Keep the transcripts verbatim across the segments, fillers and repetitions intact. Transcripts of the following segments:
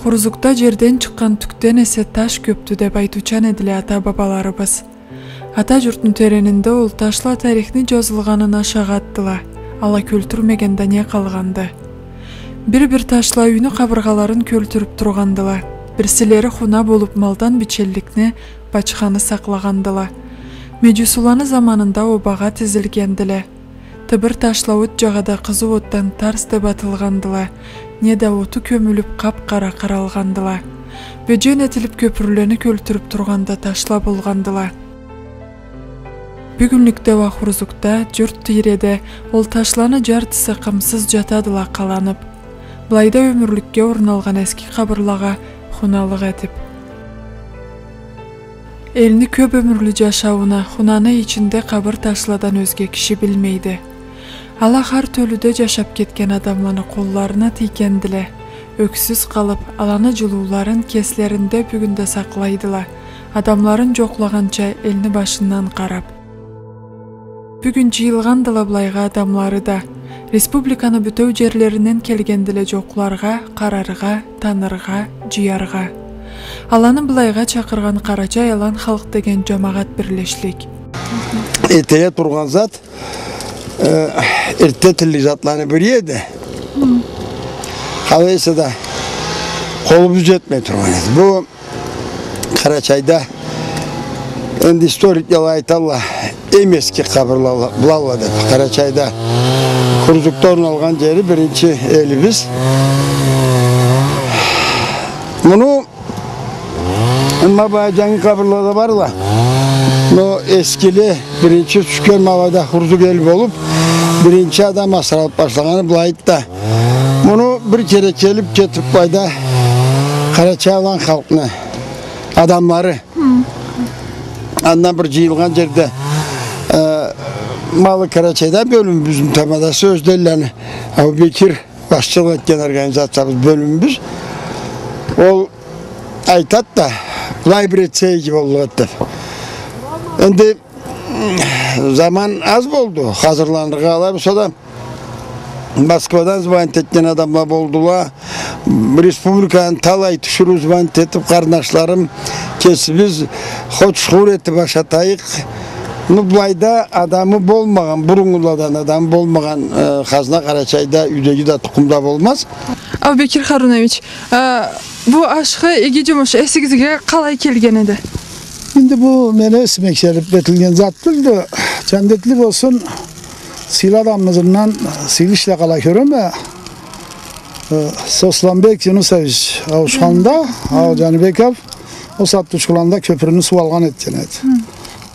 Хурзукда жерден чыкъгъан тюкден эсе таш кёпдю деп айтыучан эдиле ата-бабаларыбыз. Ата журтну теренинде ол ташла тарихни жазылгъанына шагъатдыла, ала кёлтюрмеген да не къалгъанды? Бир-бир ташла юйню къабыргъаларын кёлтюрюп тургъандыла, бирсилери хуна болуп малдан бичелликни, бачханы сакълагъандыла. Меджусуланы заманында обагъа тизилгендиле. Тыбыр ташла от жагъада къызыу отдан тарс деп атылгъандыла, неда оту кёмюлюп къап-къара къаралгъандыла. Бёджен этилип кёпюрлени кёлтюрюп тургъан да ташла болгъандыла. Бюгюнлюкде уа Хурзукда, журт тийреде ол ташланы жартысы къымсыз жатадыла къаланып. Былайда ёмюрлюкге орун алгъан эски къабырлагъа хуналыкъ этип. Элни кёп ёмюрлю жашаууна хунаны ичинде къабыр ташладан ёзге киши билмейди. Ала хар тёлюде жашап кетген адамланы къолларына тийгендиле. Ёксюз къалып, аланы жылыуларын кеслеринде бюгюн да сакълайдыла, адамларын жокълагъанча элни башындан къарап. Бюгюн жыйылгъандыла былайгъа адамлары да. Республиканы бютеу жерлеринден келгендиле жокъларгъа, къараргъа, таныргъа, жыяргъа. Аланы былайгъа чакъыргъан Къарачай-Алан халкъ деген жамагъат бирлешлик. Этиле тургъан зат, э, эртте этиллик затланы бири эди. Къалай эсе да, къолубуз жетмей тургъан эди. Бу Къарачайда, энди историкле айталла, эм эски къабырла былалла деп. Къарачайда, Хурзукда орун алгъан жери биринчи элибиз. Муну, ма былай жангы къабырла да барла. Но эскиле биринчи тюшген ма былайда Хурзук эл болуп, биринчи адам асыралып башлагъаны былайды да. Муну бир кере келип кетип былайда Къарачай-Алан халкъны адамлары. Андан бир жыйылгъан жерде, э, малы Къарачайда бёлюмюбюзню тамадасы Ёзденланы Абубекир башчылыкъ этген организациябыз, бёлюмюбюз. Ол айтат да, былай бир этсе иги боллукъ эди деп. Энди заман аз болду хазырланыргъа, алай болса да Москвадан звонить этген адамла болдула. Республиканы талай тиширыу звонить этип, къарнашларым, кесибиз хоч-хур этип ашатайыкъ. Ну, былайда адамы болмагъан, буруннгуладан адамы болмагъан, э, хазна Къарачайда, юйдеги да, тукъумда болмаз. Абубекир Харунович, э, бу ашхы иги жумуш эсигизге къалай келген эди? Энди бу мени эсиме келип этилген зат тюлдю. Жаннетли болсун, сыйлы адамыбыздан сыйлы ишле къала кёреме. Э, Сосланбек Юнусович Учкъуланда, а, Жанибеков, ол сагъатда Учкъуланда кёпюрню суу алгъан этген эди.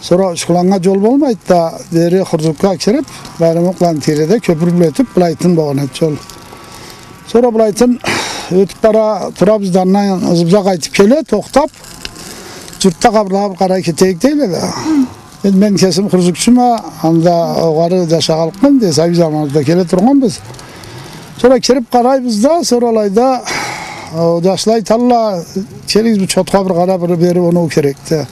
Сора Учкъуланнга жол болмайды да, дери Хурзукга кирип, Байрамукъланы тийреде кёпюр бла ётюп, былайтын болгъан эди жол. Сора былайтын ётюп бара турабыз да, андан ызыбызгъа къайтып келе, тохтап, журтда къабырлагъа бир къарай кетейик дейле да. Энди мен кесим хурзукчума, анда огъары жашагъанлыкъма, энди совет заманыбызда келе тургъанбыз. Сора кирип къарайбыз да, сора алайда, э, жашла айталла, келигиз, бу чотха бир къарап, бир берип, оноу керекди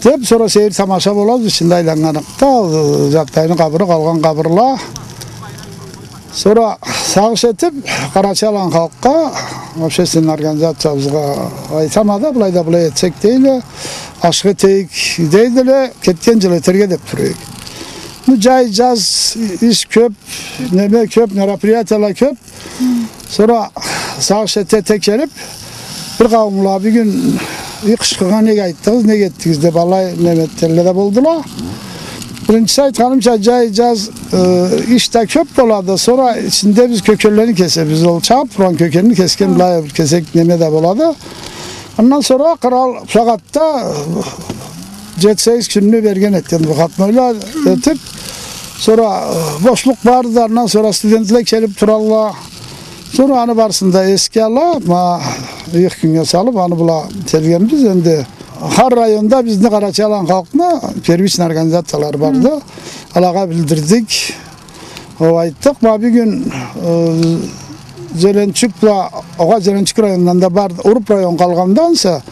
деп, сора сейир тамаша болабыз, ичинде айланнганыкъда, э, Жаппайны къабыры, къалгъан къабырла. Сора сагъыш этип, Къарачай-Алан халкъгъа, общественный организациябызгъа айтама да, былай да былай этсек дейле, ашхы этейик дейдиле, кетген жыл этерге деп тура эдик. Бу жай, жаз иш кёп, неме кёп, мероприятияла кёп. Сора сагъыш эте-эте келип, бир къауумла бюгюн, эй, къышхыгъа нек айтдыгъыз, нек этдигиз деп, алай неме этгенле да болдула. Биринчиси, айтханымча, жай, жаз, э, иш да кёп болады. Сора ичинде биз кёкенлени кесебиз. Ол чабып тургъан кёкенни кесген былай бир кесек неме да болады. Андан сора къырал бусагъатда, э, жети-сегиз кюнню берген этген выходнойла этип, сора, э, бошлукъ барды, андан сора студентле келип туралла. Сора аны барысын да эсге ала, ма, ыйых кюннге салып, аны бла келгенбиз. Энди хар районда бизни Къарачай-Алан халкъны первичный организациялары барды. Алагъа билдирдик. Ол, айтдыкъ, ма, бюгюн, э, Зеленчук бла, огъай, Зеленчук районундан да барды, Уруп район къалгъандан сора,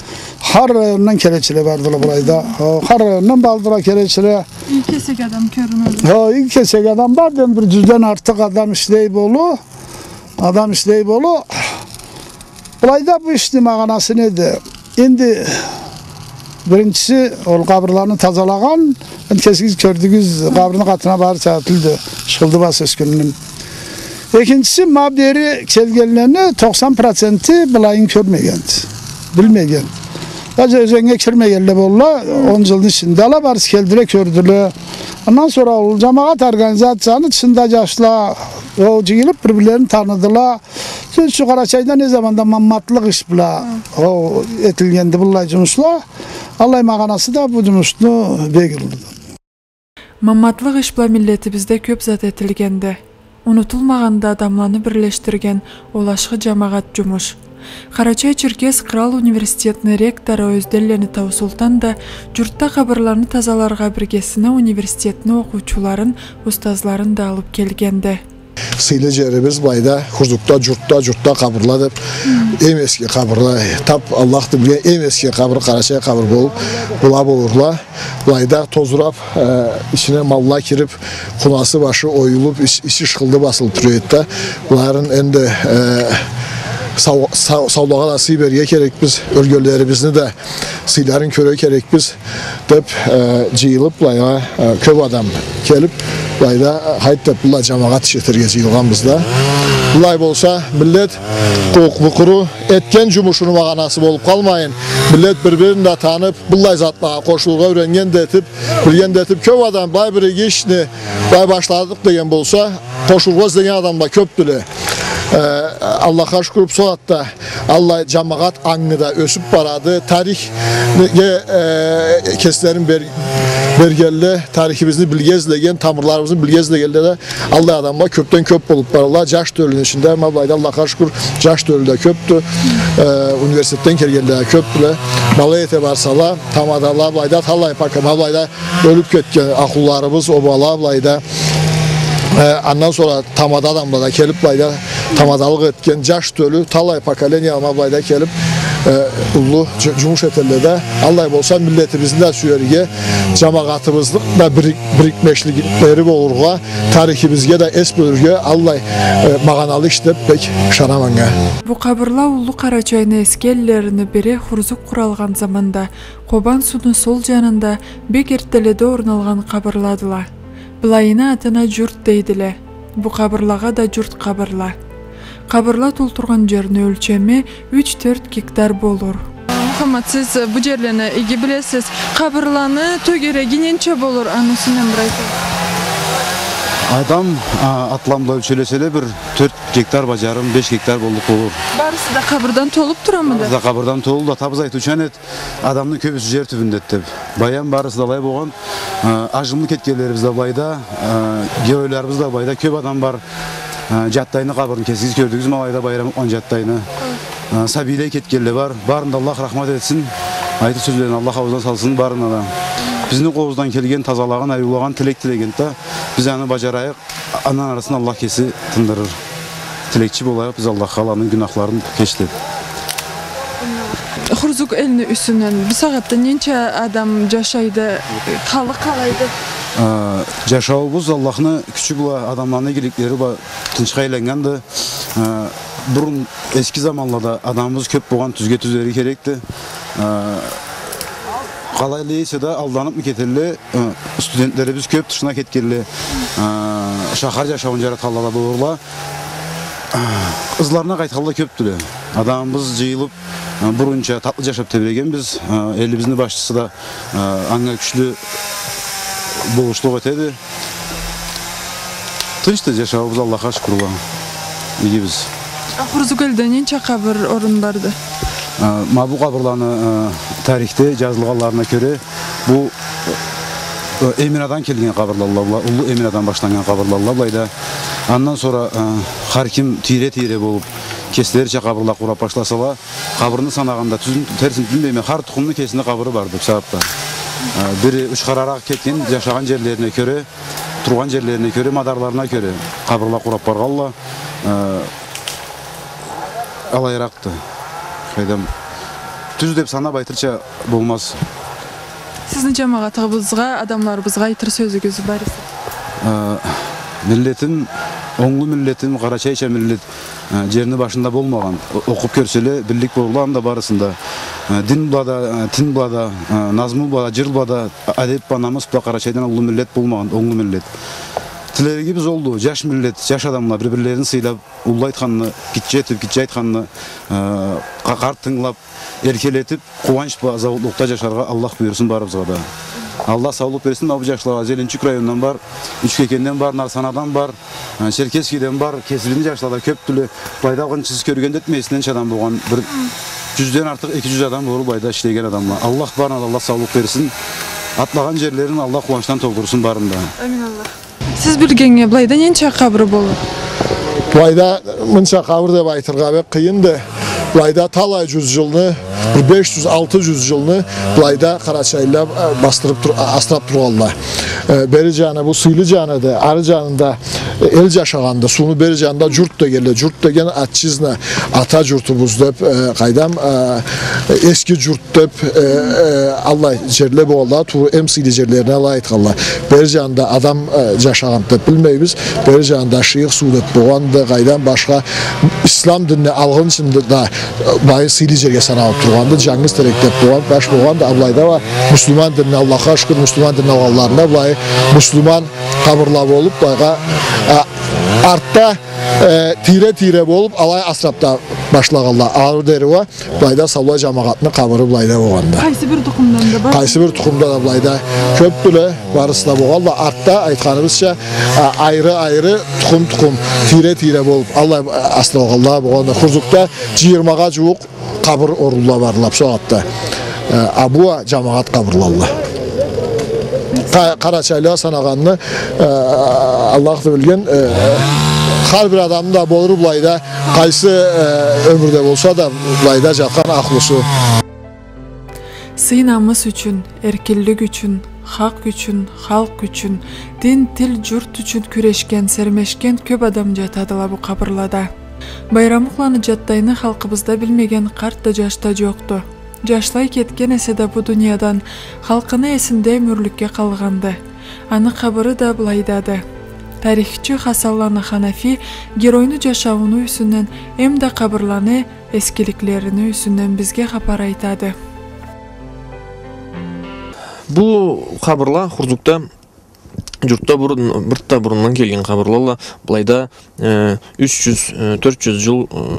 хар райондан келечиле бардыла былайда. О, хар райондан бардыла келечиле. Иги кесек адам кёрюнеди. О, иги кесек адам барды, энди бир жюзден артыкъ адам ишлей болур. Адам ишлей болур. Былайда бу ишни магъанасы неди? Энди биринчиси, ол къабырланы тазалагъан, энди кесигиз кёрдюгюз, къабырны къатына барырча тюлдю, ышхылды баса ёсгенинг. Экинчиси, ма бери келгенлени токъсан проценти былайын кёрмегенди, билмеген. Даже ёзеннге кирмегенле болла, он джылны ичинде ала барысы келдиле, кёрдюле. Андан сора ол джамагъат организацияны тышында джашла, ол джыйылыб, бир-бирлерин таныдыла. Сёз ючюн, Къарачайда не заманда мамматлыкъ иш бла, ол, этилгенди быллай джумушла, аллай магъанасы да бу джумушну бек уллуду. Мамматлыкъ иш бла миллетибизде кёб зат этилгенди. Унутулмагъанды адамланы бирлешдирген ол ашхы джамагъат джумуш. Къарачай-Черкес кърал университетни ректору Ёзденлени Таусултан да джуртда къабырланы тазаларгъа биргесине университетни окъуучуларын, устазларын да алыб келгенди. Сыйлы джерибиз былайда, Хурзукда, джуртда, джуртда къабырла деб, эм эски къабырла, таб Аллахды билген эм эски къабыр, къарачай къабыр болуб, была болурла. Былайда тозураб, э, ичине малла кириб, къунасы башы оюлуб, ич-, ичи ышхылды басылыб тура эди да. Быларын энди, э, сау-, сау-, саулагъа да сый берирге керекбиз, ёлгенлерибизни да сыйларын кёрюрге керекбиз деб, э, джыйылыб, былайгъа, э, кёб адам келиб, былайда, э, хайт деб, былай джамагъат иш этерге джыйылгъанбыз да. Былай болса, миллет къуру-къуру этген джумушуну магъанасы болуб къалмайын, миллет бир-бирин да таныб, быллай затлагъа къошулургъа юреннген да этиб, билген да этиб, кёб адам былай бир иги ишни былай башладыкъ деген болса, къошулургъа излеген адамла кёбдюле. Э, Аллахха шукур, бусагъатда аллай джамагъат ангы да ёсюб барады. Тарихге, э, кеслерин бер-, бергенле, тарихибизни билирге излеген, тамырларыбызны билирге излегенле да аллай адамла кёбден кёб болуб баралла. Джаш тёлюню ичинде, ма былайда, Аллахха шукур, джаш тёлю да кёбдю. Э, университетден келгенле да кёбдюле. Ма былай эте барсала, тамадала, былайда талай пока, ма былайда ёлюб кетген ахлуларыбыз, обала, былайда. Э, андан сора тамада адамла да келиб, былайда тамадалыкъ этген джаш тёлю, талай поколение ма былайда келиб, э, уллу джу-, джумуш этелле да. Аллай болса, миллетибизни да сюерге, джамагъатыбызны да бирик-, бирикмешликлери болургъа, тарихибизге да эс бёлюрге аллай, э, магъаналы иш деб бек ышанама анга. Бу къабырла Уллу Къарачайны эски эллерини бири Хурзук къуралгъан заманда Къобан сууну сол джанында бек эртделеде орун алгъан къабырладыла. Былайына атына джурт дейдиле. Бу къабырлагъа да джурт къабырла. Къабырла толтургъан джерни ёлчеми юч-тёрт гектар болур. Мухаммад, сиз бу джерлени иги билесиз. Къабырланы тёгереги ненча болур, аны юсюнден бир айтыгъыз. Адам, а, атла бла ёлчелеселе, бир тёрт гектар бла джарым, беш гектар боллукъ болур. Барысы да къабырдан толуб турамыды? Барысы да къабырдан толуду да, табыз айтыучан эд. Адамны кёбюсю джер тюбюнде эди деб. Баям барысы да алай болгъан, э, ажымлы кетгенлерибиз да былайда, э, геройларыбыз да былайда, кёб адам бар. Э, Джаттайны къабырын кесигиз кёрдюгюз, ма былайда, Байрам окъугъан Джаттайны. Э, сабийлей кетгенле бар. Барына да Аллах рахмат этсин. Айтыр сёзлерин Аллах аузуна салсын барына да. Бизни къолубуздан келген, тазалагъан, ариулагъан, тилек тилеген да, биз аны баджарайыкъ. Андан арысын Аллах кеси тындырыр. Тилекчи болайыкъ биз Аллахха, аланы гюнахларын кеч деб. Хурзук элни юсюнден бусагъатда ненча адам джашайды, халкъ къалайды? А, джашауубуз Аллахны кючю бла, адамланы игиликлери бла тынчха айланнганды. А, бурун эски заманлада адамыбыз кёб болгъан, тюзге тюз дерге керекди. А, къалай эсе да, алданыбмы кетелле, э, студентлерибиз кёб тышына кетгенле, э, шахар джашауун джаратханла да болурла. Э, ызларына къайтханла кёбдюле. Адамыбыз джыйылыб, э, бурунча татлы джашаб тебрегенбиз. Э, элибизни башчысы да, э, анга кючлю болушлукъ этеди. Тынчды джашауубуз, Аллахха шукурла. Игибиз. А Хурзук элде ненча къабыр орун барды? А, ма бу къабырланы, а, тарихде джазылгъанларына кёре, бу, э, Эминадан келген къабырлалла была, Уллу Эминадан башланнган къабырлалла былайда. Андан сора, э, хар ким тийре-тийре болуб, кеслерича къабырла къураб башласала, къабырны санагъанда, тюзюн, терсин билмейме, хар тукъумну кесини къабыры барды бусагъатда. Э, бири учхараракъ кетген, джашагъан джерлерине кёре, тургъан джерлерине кёре, мадарларына кёре къабырла къураб баргъалла. Э, алайыракъды. Къайдам, тюз деб санаб айтырча болмаз. Сизни джамагъатыгъызгъа, адамларыбызгъа айтыр сёзюгюз бар эсе? Э, миллетим, онглу миллетим, къарачайча миллет, э, джерни башында болмагъан. О-, окъуб кёрселе, биллик болурла анда барысын да. Э, дин бла да, э, тин бла да, э, назму бла да, джыр бла да, адеб бла, намыс бла Къарачайдан уллу миллет болмагъан, онглу миллет. Тилеригибиз олду, джаш миллет, джаш адамла бир-бирлерин сыйлаб, уллу айтханны гитче этиб, гитче айтханны, э, къа-, къарт тынгылаб, эркелетиб, къууанч бла, зауукълукъда джашаргъа Аллах буюрсун барыбызгъа да. Аллах саулукъ берсин, ма бу джашлагъа. Зеленчук районундан бар, Учкекенден бар, Нарсанадан бар, э, Черкесскеден бар, кесибизни джашла да кёбдюле. Былайда алгъынчы сиз кёрген да этмейсиз, ненча адам болгъан, бир джюзден артыкъ, эки джюз адам болур былайда ишлеген адамла. Аллах барына да Аллах саулукъ берсин. Атлагъан джерлерин Аллах къууанчдан толдурсун барына да. Амин Аллах. Сиз билгеннге, былайда ненча къабыр болур? Былайда мынча къабыр деб айтыргъа бек къыйынды. Былайда талай джюз джылны, бир беш джюз, алты джюз джылны былайда къарачайлыла, э, басдырыб тур-, а-, асраб тургъанла. Э, бери джаны бу сыйлы джаныды, ары джанында, э, эл джашагъанды. Сууну бери джанында джурт дегенле, джурт деген отчизна, ата джуртубуз деб, э, къайдам, э, эски джурт деб, э, э, аллай джерле болгъанла, туура эм сыйлы джерлерине алай айтханла. Бери джанында адам, э, джашагъанды деб билмейбиз. Бери джанында Шыйых суу деб болгъанды, къайдам, башха ислам динине алгъынчында да, э, былай сыйлы джерге саналыб тургъанды. Джангыз Терек деб болгъан, баш болгъанды, а былайда уа муслиман динине, Аллахха шукур, муслиман динине алгъанларында былай муслиман къабырла болуб, былайгъа, а, артда, э, тийре-тийре болуб, алай асраб да башлагъанла. Ары дери уа Былайда саулай джамагъатны къабыры былайда болгъанды. Къайсы бир тукъумдан да бар? Къайсы бир тукъумда да былайда кёбдюле, барысы да болгъанла. Артда айтханыбызча, а, айры-айры, тукъум-тукъум, тийре-тийре болуб, аллай, а, асралгъанла болгъанды. Хурзукда джыйырмагъа джууукъ къабыр орунла бардыла бусагъатда. Э, а бу а джамагъат къабырлалла. Къа-, къарачайлыгъа санагъанны, э, Аллах да билген, э, хар бир адамны да болур былайда. Къайсы, э, ёмюрде болса да, былайда джатхан ахлусу. Сый-намыс ючюн, эркинлик ючюн, хакъ ючюн, халкъ ючюн, дин, тил, джурт ючюн кюрешген, сермешген кёб адам джатадыла бу къабырлада. Байрамукъланы Джатдайны халкъыбызда билмеген къарт да, джаш да джокъду. Джашлай кетген эсе да бу дуниядан, халкъыны эсинде ёмюрлюкге къалгъанды. Аны къабыры да былайдады. Тарихчи Хасанланы Ханафи геройну джашаууну юсюнден эмда къабырланы эскиликлерини юсюнден бизге хапар айтады. Бу къабырла Хурзукда, джуртда бурун, бир да бурундан келген къабырлалла, былайда, э, юч джюз, э, тёрт джюз джыл, э,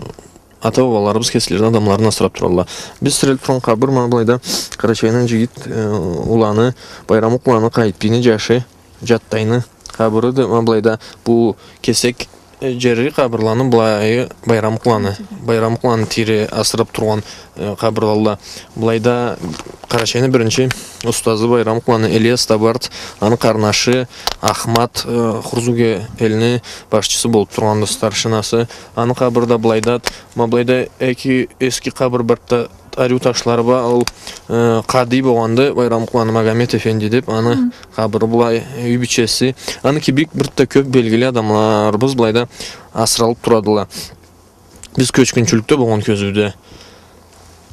ата-бабаларыбыз кеслерини адамларын асыраб туралла. Биз сирелиб тургъан къабыр ма былайда Къарачайны джигит, э, уланы, Байрамукъланы Къайытбийни джашы Джатдайны къабырыды. Ма былайда бу кесек, э, джерри къабырланы былайы Байрамукъланы, Байрамукъланы тийре асыраб тургъан, э, къабырлалла. Былайда Къарачайны биринчи устазы Байрамукъланы Ильяс Табарт, аны къарнашы Ахмат, э, Хурзук элни башчысы болуб тургъанды, старшинасы. Аны къабыры да былайда, ма былайда эки эски къабыр барды да, ариу ташлары бла, ол, э, къадый болгъанды, Байрамукъланы Магомет эфенди деб, аны къабыры бла, э, юй бийчеси. Аны кибик бир да кёб белгили адамларыбыз былайда асыралыб турадыла. Биз кёчгюнчюлюкде болгъан кёзюуде,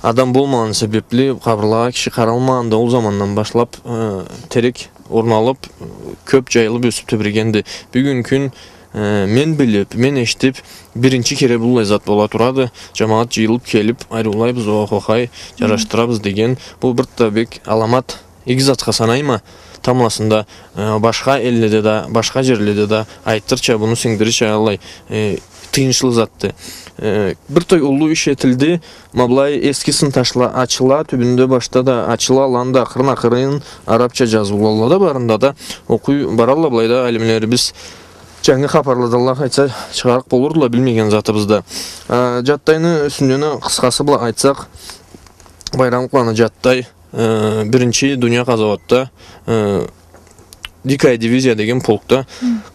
адам болмагъаны себебли, къабырлагъа киши къаралмагъанды, ол замандан башлаб, э, терек орналыб, кёб джайылыб, ёсюб тебрегенди. Бюгюн кюн, э, мен билиб, мен эшитиб, биринчи кере быллай зат бола турады. Джамагъат джыйылыб келиб, ариулайбыз, охохай, джарашдырабыз деген. Бу бир да бек аламат иги затха санайма. Тамбласында, э, башха элледе да, башха джерледе да айтырча, муну сингдирирча аллай, э, тыйыншлы затды. Э, бир той уллу иш этилди. Ма былай эски сын ташла ачыла, тюбюнде, башда да ачыла, аланы да акъырын-акъырын арабча джазыулалла да барында да окъуй баралла былайда алимлерибиз. Джангы хапарладан, Аллах айтса, чыгъарыкъ болурдула билмеген затыбызды. А, Джатдайны юсюнден къысхасы бла айтсакъ, Байрамукъланы Джатдай, э, биринчи дуния къазауатда, э, Дикая дивизия деген полкда,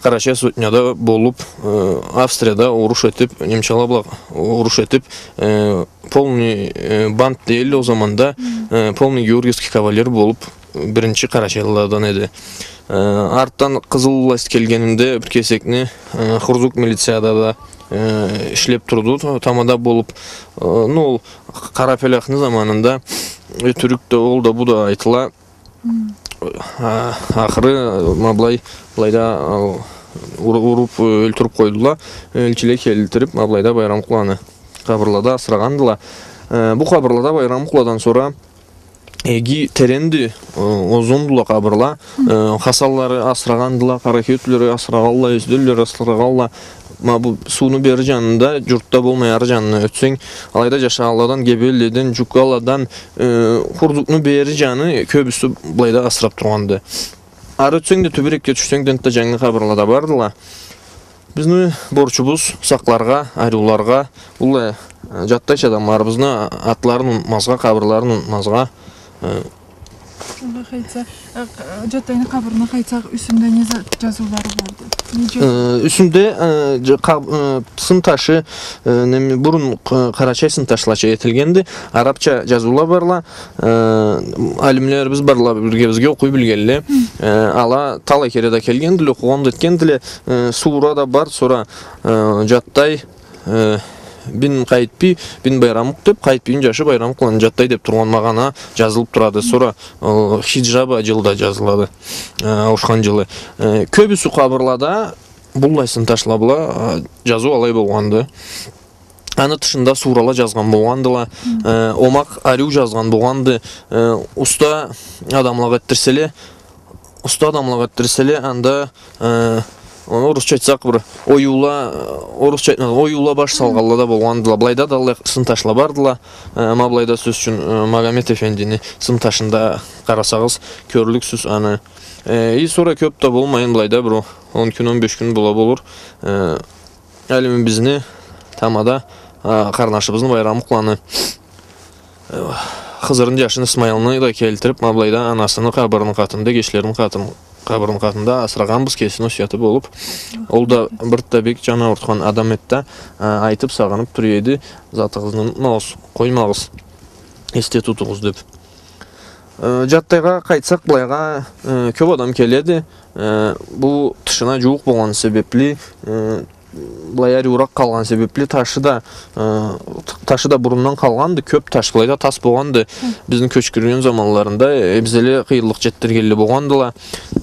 Къарачай сотняда болуб, э, Австрияда уруш этиб, немчала бла уруш этиб, э, полный, э, бант дейле ол заманда, э, полный георгиевский кавалер болуб, биринчи къарачайлыладан эди. Э, артдан къызыл власть келгенинде бир кесекни, э, Хурзук милицияда да, э, ишлеб турду, та-, тамада болуб, э, ну, ол Къарапалахны заманында, э, тюрк да, ол да, бу да айтыла. А, ахыры, ма былай, былайда, а, ур-, уруп, э, ёлтюрюп къойдула. Элчиле келтирип, ма былайда Байрамукъланы къабырлада асырагъандыла. Э, бу къабырлада Байрамукъладан сора иги теренди, э, узундула къабырла. Э, Хасанлары асырагъандыла, Къаракеутлери асырагъанла, Ёзденлери асырагъанла. Ма бу сууну бери жанында, журтда болмай, ары жанына ётсенг, алайда жашагъанладан, Гебенледен, Жуккаладан, э, Хурзукну бери жаны кёбюсю былайда асырап тургъанды. Ары ётсенг да, тюбюрекге тюшсенг да, энтда жангы къабырла да бардыла. Бизни борчубуз сакъларгъа, ариуларгъа, уллу, э, жаттайча адамларыбызны атларын унутмазгъа, къабырларын унутмазгъа, э, Аллах айтса, э, къ-, Жаттайны къабырына къайтсакъ, юсюнде не за-, жазыулары барды? Не жазыу? Э, юсюнде, э, жа-, къаб-, э, сын ташы, э, неме, бурун, э, къарачай сын ташлача этилгенди. Арапча жазыула барла, э, алимлерибиз барла, биргебизге окъуй билгенле. Э, ала талай кере да келгендиле, окъугъан да этгендиле. Э, суура да бар, сора, э, Жаттай, э, бин Къайытбий, бин Байрамукъ деп, Къайытбийни жашы Байрамукъланы Жаттай деп тургъан магъана жазылып турады. Сора, э, хиджра ба жылда жазылады, э, ауушхан жылы. Э, кёбюсю къабырлада буллай сын ташла бла, э, жазыу алай болгъанды. Аны тышында суурала жазгъан болгъандыла, э, омакъ ариу жазгъан болгъанды, э, уста адамлыкъ этдирселе, уста адамлыкъ этдирселе, анда, э, орусча айтсакъ, бир оюула, э, орусча айтмай, оюула баш салгъанла да болгъандыла. Былайда да аллай сын ташла бардыла. Э, ма былайда, сёз ючюн, э, Магомет эфендини сын ташында къарасагъыз, кёрлюксюз аны. Э, и сора кёп да болмайын, былайда бир он кюн, он беш кюн бола болур. Э, Алими бизни тамада, а, къарнашыбызны Байрамукъланы, э, Хызырны жашын Исмайылны да келтирип, ма былайда анасыны къабырыны къатында, эгечлерини къатын-, къабырыны къатында асырагъанбыз, кесини осуяты болуп. Ол да бир да бек жан аурутхан адам эди да, а, айтып, сагъынып тура эди, затыгъызны унутмагъыз, къоймагъыз, эсде тутугъуз деп. Э, Жаттайгъа къайтсакъ, былайгъа, э, кёп адам келеди. Э, бу тышына жууукъ болгъан себепли, э, былай ариуракъ къалгъан себепли, ташы да, э, т-, ташы да бурундан къалгъанды, кёп таш былайда тас болгъанды. Бизни кёчгюрген заманларында, э, бизге къыйынлыкъ жетдиргенле болгъандыла.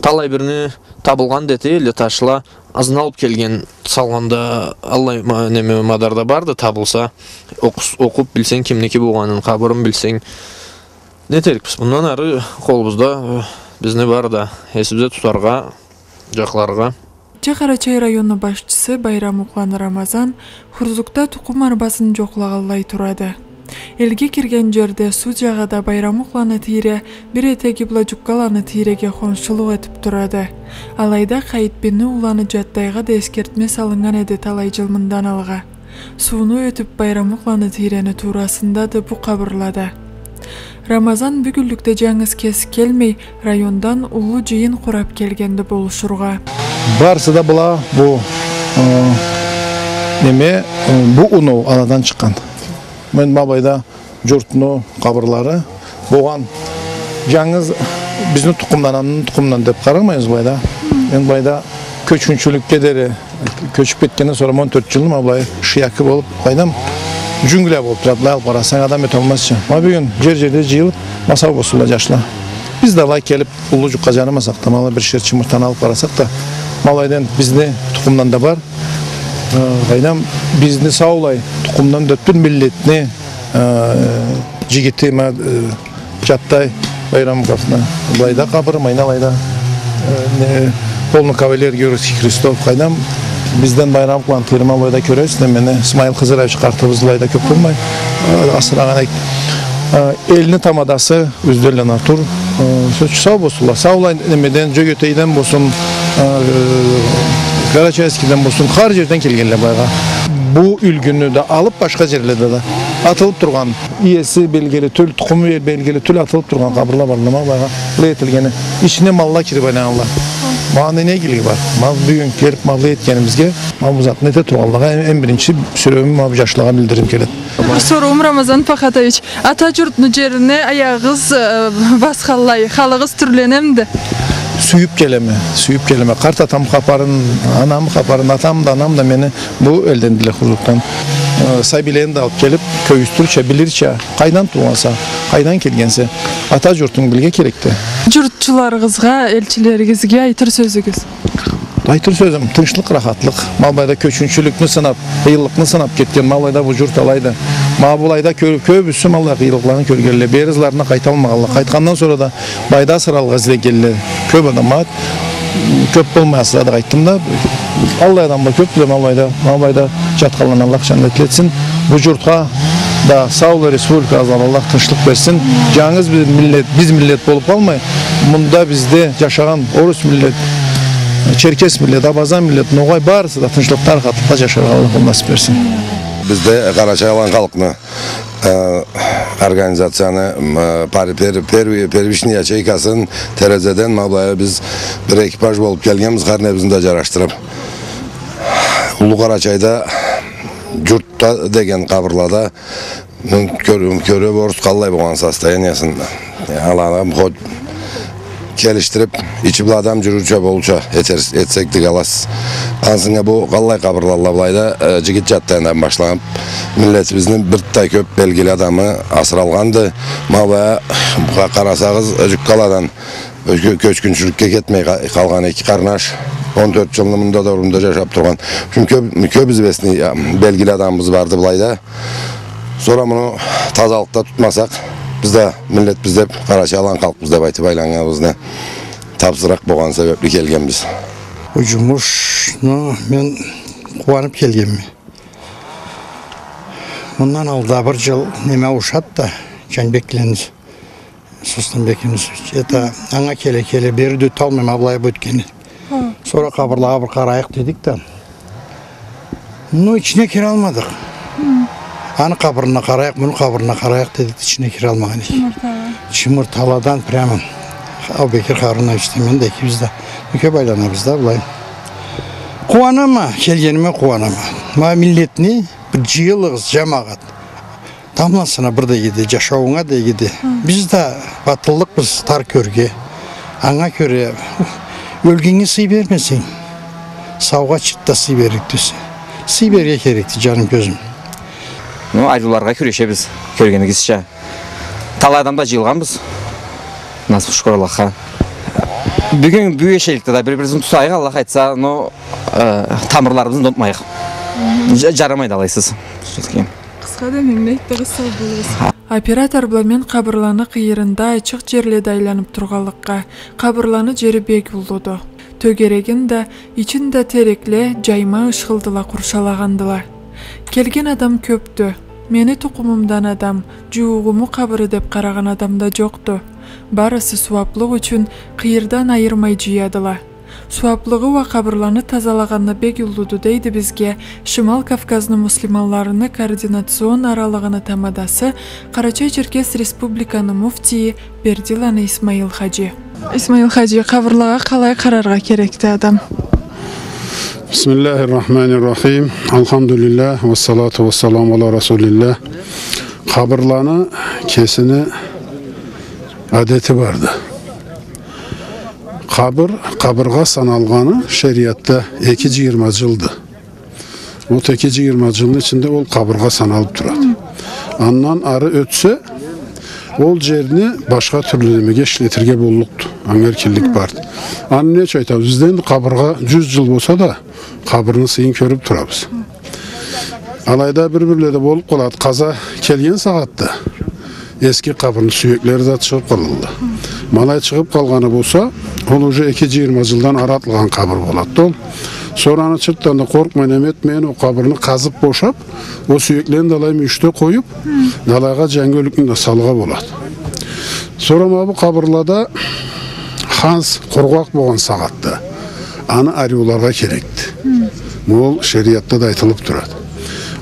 Талай бирини табылгъан да эте элле ташла, ызын алып келген салгъанда, аллай ма-, неме, мадарда барды, табылса, окъус-, окъуп билсенг кимники болгъанын, къабырын билсенг, не этерикбиз? Мындан ары къолубузда, э, бизни бар да, эсибизде тутаргъа, жакъларгъа. Че Къарачай районну башчысы Байрамукъланы Рамазан Хурзукда тукъум арбазын жокълагъанлай турады. Элге кирген жерде суу жагъада Байрамукъланы тийре, бир этеги бла Жуккаланы тийреге хоншулукъ этип турады. Алайда Къайытбийни уланы Жаттайгъа да эсгертме салыннган эди талай жыл мындан алгъа. Сууну ётюп, Байрамукъланы тийрени туурасындады бу къабырлада. Рамазан бюгюнлюкде жангыз кеси келмей, райондан уллу жыйын къурап келгенди болушургъа. Барысы да была бу, э, неме, э, бу оноу аладан чыкъгъан. Мен ма былайда журтну къабырлары болгъан. Жангыз бизни тукъумдан, анамны тукъумундан деп къарамайбыз былайда. Мен былайда кёчгюнчюлюкге дери, кёчюп кетгенден сора он тёрт жылны ма былай шыякы болуп, къайдам, джунгля болуп турады, былай алып къарасанг, адам ёталмазча. Ма бюгюн жер-жерде жыйылып, ма сау болсунла жашла. Биз да алай келип, уллу жукъгъа жарымасакъ да, ма алай бир шер чымыртаны алып къарасакъ да, ма алайдан бизни тукъумдан да бар. Э, къайдам, бизни саулай тукъумдан да тюл миллетни, э, жигити, ма, э, Жаттай Байрамуковну былайда къабыры, ма алайда, э, не, полный кавалер Георгиевских крестов, къайдам, бизден Байрамуковну тийрени былайда кёресиз, немени, Смайыл Хызырович къартыбыз былайда кёп болмай, э, асырагъан эк. Э, элни тамадасы Ёзденланы Артур, э, сёз ючюн, сау болсунла. Саулай немеден, Жёгетейден болсун, э, Карачаевскийден болсун, хар жерден келгенле былайгъа. Бу юлгюню да алып, башха жерледе да атылып тургъан, иеси белгили тюл, тукъуму бел-, белгили тюл атылып тургъан къабырла бардыла ма былайгъа, былай этилгени. Ичине малла кирип айланалла. Ма аны не игилиги бар? Ма бюгюн келип, ма былай этгенибизге, ма бу затны эте тургъанлагъа эм, эм биринчи сюревюмю ма бу жашлагъа билдиргим келеди. Бир соруум, Рамазан Пахатович, ата журтну жерине аягъыгъыз, э, басханлай, халыгъыз тюрленемиди? Сюйюп келеме, сюйюп келеме. Къарт атам хапарын, анам хапарын, атам да, анам да мени бу элдендиле, Хурзукдан. Э, сабийлени да алып келип, кёргюзтюрча, билирча, къайдан туугъанса, къайдан келгенсе, ата журтунг билирге керекди. Журтчуларыгъызгъа, элчилеригизге айтыр сёзюгюз? Айтыр сёзюм, тынчлыкъ, рахатлыкъ. Ма былайда кёчгюнчюлюкню сынап, къыйынлыкъны сынап кетген, ма былайда бу джурт алайды. Ма былайда кё-, кёбюсю ма былай къыйынлыкъланы кёргенле. Бери ызларына къайталмагъанла. Къайтхандан сора да былайда асыралгъа излегенле. Кёп адам бар. Кёп болмай асырады, къайтдым да. Аллай адамла кёп, ма былайда, ма былайда джатханланы Аллах джаннетли этсин. Бу джуртха да, саулу республикабызгъа Аллах тынчлыкъ берсин. Джангыз бир миллет, биз миллет болуп къалмай, мында бизде джашагъан орус миллет, черкес миллет, абазан миллет, ногъай, барысы да тынчлыкъда, рахатлыкъда джашаргъа Аллах насып берсин. Бизде Къарачай-Алан халкъны, э, организацияны, м, э, пар-, пер-, первый, первичный ячейкасын Терезеден ма былай биз бир экипаж болуп келгенбиз, хар небизни да джарашдырып. Уллу Къарачайда джуртда деген къабырлада Кёр-, кёрюп, орус къаллай болгъан состояниясын. Аланы хоть келишдирип, ичи бла адам джюрюрча болурча этер-, этсек дегенлей. Ансы бу къаллай къабырлалла былайда, э, джигит джатдан башланып, миллетибизни бир да кёп белгили адамы асыралгъанды. Ма былай, къа-, къарасагъыз, Джуккаладан Кё-, кёчгюнчюлюкге кетмей къа-, къалгъан эки къарнаш, он тёрт джылны мында да, урунда джашап тургъан. Чюнки кёп, кёп известный, а, белгили адамыбыз барды былайда. Сора муну тазалыкъда тутмасакъ, биз да миллетбиз деп, къарачай-алан халкъбыз деп айтып айланнганыбызны тапсыракъ болгъан себепли келгенбиз. Бу джумушну мен къууанып келгенме. Мындан алда бир джыл неме ауушады да, Джанбеклени Состенбекни, это, анга келе-келе, бери да ёталмай, ма былай бу ётгени. Хы. Сора къабырлагъа бир къарайыкъ дедик да. Ну, ичине киралмадыкъ. Хы. Аны къабырына къарайыкъ, муну къабырына къарайыкъ дедик, ичине киралмагъан эдик. Чымыртала. Чымырталадан прямо. Абубекир Харунович да, мен да экибиз да. Кёп айланабыз да былай. Къууанама, келгениме къууанама. Ма миллетни бир джыйылыгъыз, джамагъат. Тамбласына бир да иги да, джашауунга да иги да. Хы. Биз да батыллыкъбыз тар кёрге. Анга кёре ёлгеннге сый бермесенг, саугъа чырт да сый берлик тюлсе. Сый берге керекди, джаным, кёзюм. Ну, айрыларгъа кюрешебиз, кёргенигизча. Талай адам да джыйылгъанбыз. Насып, шукур Аллахха. Бюгюн бу эшеликде да бир-бирибизни тутайыкъ, Аллах айтса, но, э, тамырларыбызны да унутмайыкъ. Хы. Дж-, джарамайды алайсыз. Къысха да, мен айтдым, сау болугъуз. Оператор бла мен къабырланы къыйырында ачыкъ джерледе айланып тургъанлыкъгъа, къабырланы джери бек уллуду. Тёгерегин да, ичин да терекле, джайма ышхылдыла къуршалагъандыла. Келген адам кёпдю. Мени тукъумумдан адам, джууугъуму къабыры деп къарагъан адам да джокъду. Барысы сууаплыкъ ючюн къыйырдан айырмай джыядыла. Сууаплыгъы уа къабырланы тазалагъанны бек уллуду, дейди бизге Шимал Кавказны муслиманларыны координацион аралыгъыны тамадасы, Къарачай-Черкес Республиканы муфтийи Бердиланы Исмаил хаджи. Исмаил хаджи, къабырлагъа къалай къараргъа керекди адам? بسم الله الرحمن الرحيم. الحمد لله والصلاة والسلام على رسول الله. Къабырланы кесини адети барды. Къабыр, къабыргъа саналгъаны шериатда эки джыйырма джылды. Вот эки джыйырма джылны ичинде ол къабыргъа саналып турады. Андан ары ётсе, ол джерни башха тюрлю немеге ишлетирге боллукъду. Анга эркинлик барды. Аны не ючюн айтабыз? Бизден къабыргъа джюз джыл болса да, къабырны сыйын кёрюп турабыз. Алайда бир-бирледе болуп къалады. Къаза келген сагъатда эски къабырны сюеклери да чыгъып къалалла. Ма алай чыгъып къалгъаны болса, ол уже эки джыйырма джылдан ары атылгъан къабыр болады ол. Сора аны чыртдан да къоркъмайын, неме этмейин, ол къабырны къазып бошап, ол сюеклени да алай мюйюшде къоюп, алайгъа джангы ёлюкню да салыргъа болады. Сора ма бу къабырлада ханс къургъакъ болгъан сагъатда аны ариуларгъа керекди. Ол шериатда да айтылып турады.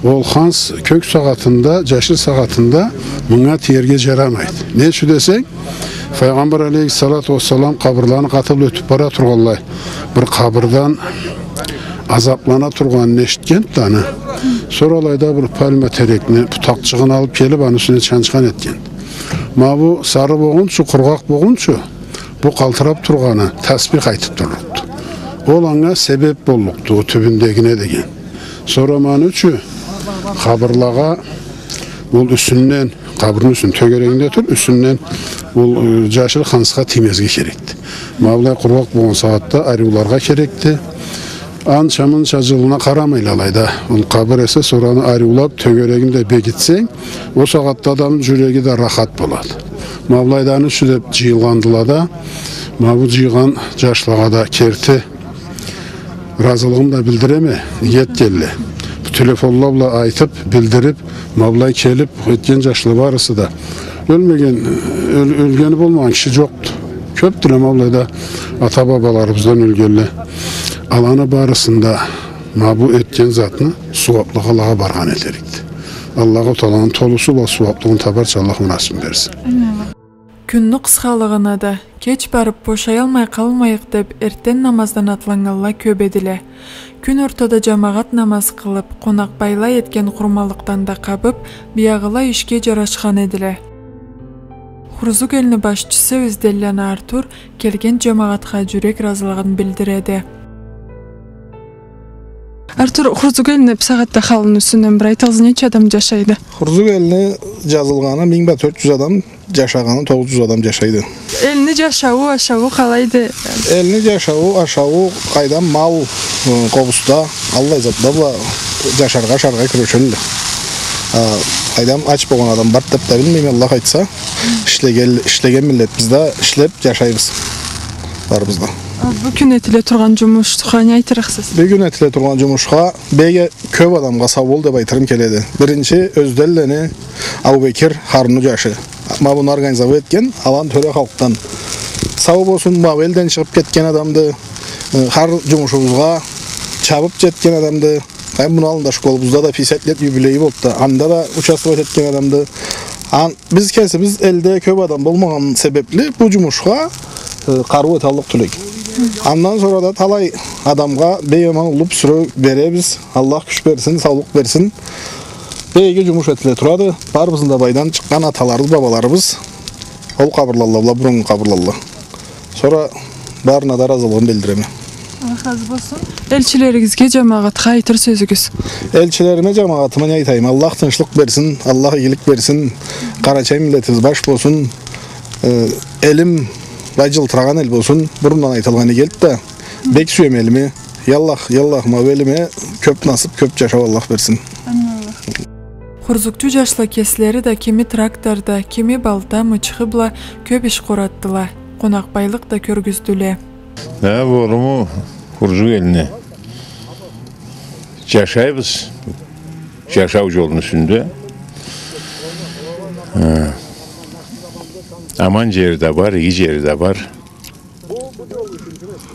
Ол ханс кёк сагъатында, джашил сагъатында мынга тиерге джарамайды. Не ючюн десенг, Файгъамбар алейхиссалату уассалам къабырланы къаты бла ётюп бара тургъанлай, бир къабырдан азаплана тургъанын эшитгенди аны. Сора алайда бир пальма терекни бутакъчыгъын алып келип, аны юсюне чанчхан этгенди. Ма бу сары болгъунчу, къургъакъ болгъунчу, бу къалтырап тургъаны тасбих айтып турлукъду. Ол анга себеп боллукъду, ол тюбюндегине деген. Сора ма аны ючюн къабырлагъа ол юсюнден, къабырны юсюн, тёгерегинде тур, юсюнден ол, э, джашил хансха тиймезге керекди. Ма былай къургъакъ болгъан сагъатда ариуларгъа керекди. Анча-мынча джылына къарамайла алайда. Ол къабыр эсе, сора аны ариулаб, тёгерегин да бегитсенг, ол сагъатда адамны джюреги да рахат болады. Ма былайда аны ючюн деб джыйылгъандыла да, ма бу джыйгъан джашлагъа да керти разылыгъымы да билдиреме, иги этгенле. Бу телефонла бла айтыб, билдириб, ма былай келиб, этген джашла барысы да. Ёлмеген, ёл-, ёлгени болмагъан киши джокъду. Кёбдюле ма былайда ата-бабаларыбыздан ёлгенле. Аланы барысын да ма бу этген затны сууаблыгъы алагъа баргъан этерикди. Аллаху Тааланы толусу бла сууаблыгъын табарча Аллах насыб берсин. Кюнню къысхалыгъына да, кеч барыб бошаялмай къалмайыкъ деб, эртден намаздан атланнганла кёб эдиле. Кюн ортада джамагъат намаз къылыб, къонакъбайла этген хурмалыкъдан да къабыб, биягъыла ишге джарашхан эдиле. Хурзук элни башчысы Ёзденланы Артур келген джамагъатха джюрек разылыгъын билдиреди. Артур, Хурзук элни бусагъатда халыны юсюнден бир айтыгъыз, ненча адам джашайды? Хурзук элни джазылгъаны минг бла тёрт джюз адам, джашагъаны тогъуз джюз адам джашайды. Элни джашауу, ашауу къалайды? Элни джашауу, ашауу, къайдам, мал, ы, къобуста, аллай затла бла джашаргъа, ашаргъа кюрешелле. А, къайдам, ач болгъан адам барды деб да билмейме, Аллах айтса. Ишлеген, ишлеген миллетбиз да, ишлеб джашайбыз барыбыз да. А бу кюн этиле тургъан джумушха не айтырыкъсыз? Бюгюн этиле тургъан джумушха бек кёб адамгъа сау бол деб айтырым келеди. Биринчи, Ёзденлени Абубекир Харунну джашы. Ма буну организовать этген, алан тёре халкъдан. Сау болсун, ма бу элден чыгъыб кетген адамды. Э, хар джумушубузгъа чабыб джетген адамды. Къайдам, муну аллында школабызда да пятьдесят лет юбилейи болду да, анда да участвовать этген адамды. Ан-, биз кесибиз элде кёб адам болмагъан себебли бу джумушха, э, къарыу эталлыкъ тюл эдик. Андан сора да талай адамгъа бек аман уллу бюсюреу беребиз. Аллах кюч берсин, саулукъ берсин. Бек иги джумуш этиле турады. Барыбызны да былайдан чыкъгъан аталарыбыз, бабаларыбыз ол къабырлалла бла, буруннгу къабырлалла. Сора барына да разылыгъымы билдиреме. Аллах разы болсун. Элчилеригизге, джамагъатха айтыр сёзюгюз? Элчилериме, джамагъатыма не айтайым? Аллах тынчлыкъ берсин, Аллах игилик берсин. Къарачай миллетибиз баш болсун. Э, элим былай джылтырагъан эл болсун. Бурундан айтылгъан иги элди да. Бек сюеме элими. Аллах, Аллах ма бу элиме кёб насыб, кёб джашау Аллах берсин. Амин, Аллах. Хурзукчу джашла кеслери да кими тракторда, кими балта, мычхы бла кёб иш къоратдыла. Къонакъбайлыкъ да кёргюздюле. Да, болурму, Хурзук элни. Джашайбыз. Джашау джолну юсюнде. Э, аман джери да бар, иги джери да бар.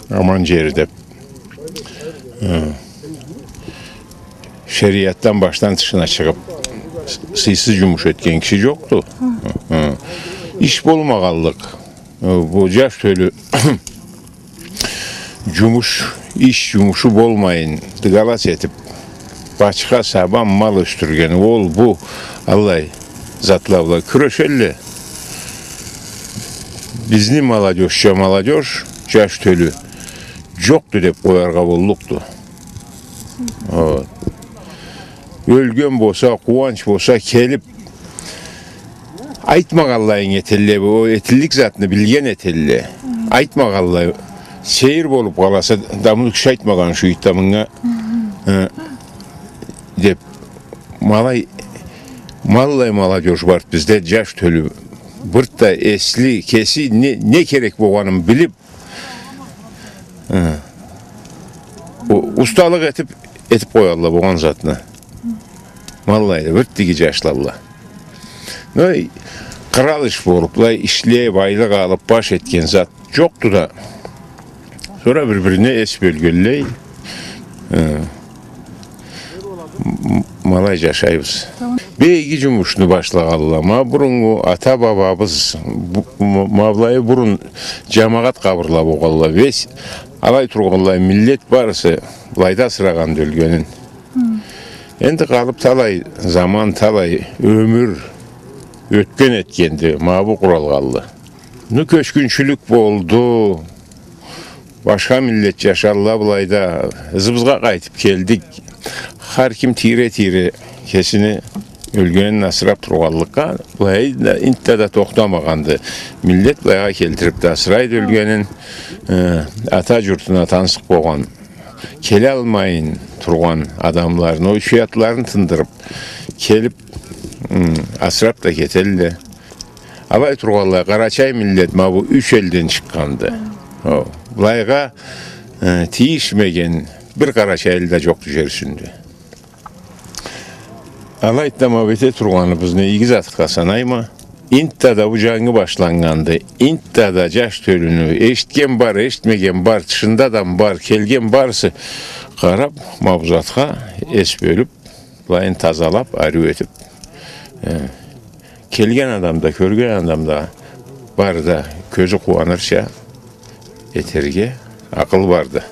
Аман джери деб, э, шериатдан башдан тышына чыгъыб, сы-, сыйсыз джумуш этген киши джокъду. Э, иш болмагъанлыкъ. Э, бу джаш тёлю джумуш, иш джумушу болмайын, дыгалас этиб, бачха, сабан, мал ёсдюрген, ол, бу, аллай затла бла кюрешелле. Бизни молодёжча, молодёжь, джаш тёлю джокъду деб къояргъа боллукъду. Вот. Ёлген болса, къууанч болса, келиб, айтмагъанлайын этелле, ол этиллик затны билген этелле. Айтмагъанлай, сейир болуб къаласа, да муну киши айтмагъан шу ит да мынга, э, деб. Ма алай, ма аллай молодёжь барды бизде, джаш тёлю. Бир да эсли, кеси не, не керек болгъанын билиб, э, у-, усталыкъ этиб, этиб къоялла болгъан затны. Ма аллай да, бир да иги джашладыла. Но, къырал иш болуб, былай ишлеб, айлыкъ алыб, баш этген зат джокъду да. Сора бир-бирине эс бёлгенлей, э, м-, м-, ма алай джашайбыз. Бек иги джумушну башлагъанла. Ма буруннгу ата-бабабыз, бу-, м-, ма былайы бурун джамагъат къабырла болгъанла. Весь алай тургъанлай, миллет барысы былайда асырагъанды ёлгенин. Энди къалыб талай заман, талай ёмюр ётген этгенди, ма бу къуралгъанлы. Ну, кёчгюнчюлюк болду. Башха миллет джашалла былайда. Ызыбызгъа къайтыб келдик. Хар ким тийре-тийре кесини ёлгенин асыраб тургъанлыкъгъа, былайда интда да тохтамагъанды. Миллет былайгъа келтириб да асырайды ёлгенин, э, ата джуртуна тансыкъ болгъан. Келалмайын тургъан адамларын, ол ючюятларын тындырып, келип, м, асырап да кетелле. Алай тургъанлай, къарачай миллет ма бу юч элден чыкъгъанды. О, былайгъа, э, тийишмеген бир къарачайлы да джокъду джер юсюнде. Алай да ма бу эте тургъаныбызны иги затха санайма. Интда да бу джангы башланнганды. Интда да джаш тёлюню эшитген бар, эшитмеген бар, тышында адам бар, келген барысы къарап, ма бу затха эс бёлюп, былайын тазалап, ариу этип, э, келген адам да, кёрген адам да бары да кёзю къууанырча этерге акъыл барды.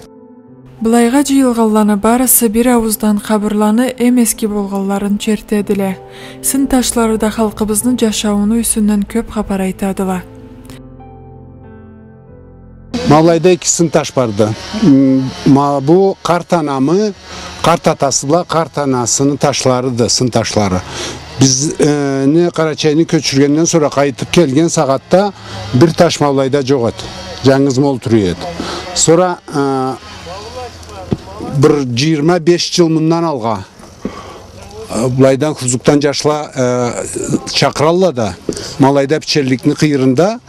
Былайгъа джыйылгъанланы барысы бир аууздан къабырланы эм эски болгъанларын чертедиле. Сын ташлары да халкъыбызны джашауну юсюнден кёп хапар айтадыла. Ма былайда эки сын таш барды. М, ма бу къарт анамы, къарт атасы бла къарт анасыны ташларыды, сын ташлары. Биз, э, не Къарачайны кёчюргенден сора къайтып келген сагъатда бир таш ма былайда джокъ эди. Джангыз ма ол тура эди. Сора, э, бир джыйырма беш джыл мындан алгъа, э, былайдан Хурзукдан джашла, э, чакъыралла да, ма былайда пиченликни къыйырында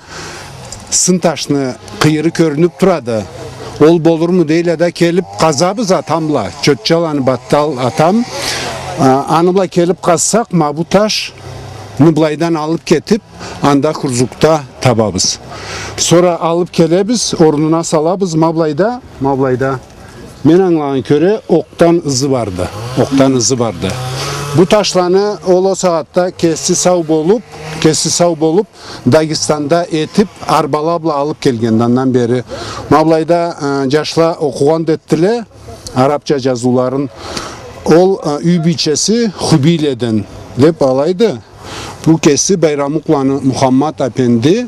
сын ташны къыйыры кёрюнюп турады. Ол болурму дейле да, келип къазабыз атам бла. Чотчаланы Баттал атам. А, аны бла келип къазсакъ, ма бу ташны былайдан алып кетип, анда Хурзукда табабыз. Сора алып келебиз, орнуна салабыз, ма былайда, ма былайда. Мен ангылагъан кёре, окъдан ызы барды. Окъдан ызы барды. Бу ташланы ол, ол сагъатда кеси сау болуп, кеси сау болуп, Дагестанда этип, арбала бла алып келгенди андан бери. Ма былайда, э, джашла окъугъан да этдиле, арабча джазыуларын. Ол, э, юй бийчеси Хубийледен деп алайды. Бу кеси Байрамукъланы Мухаммат апенди,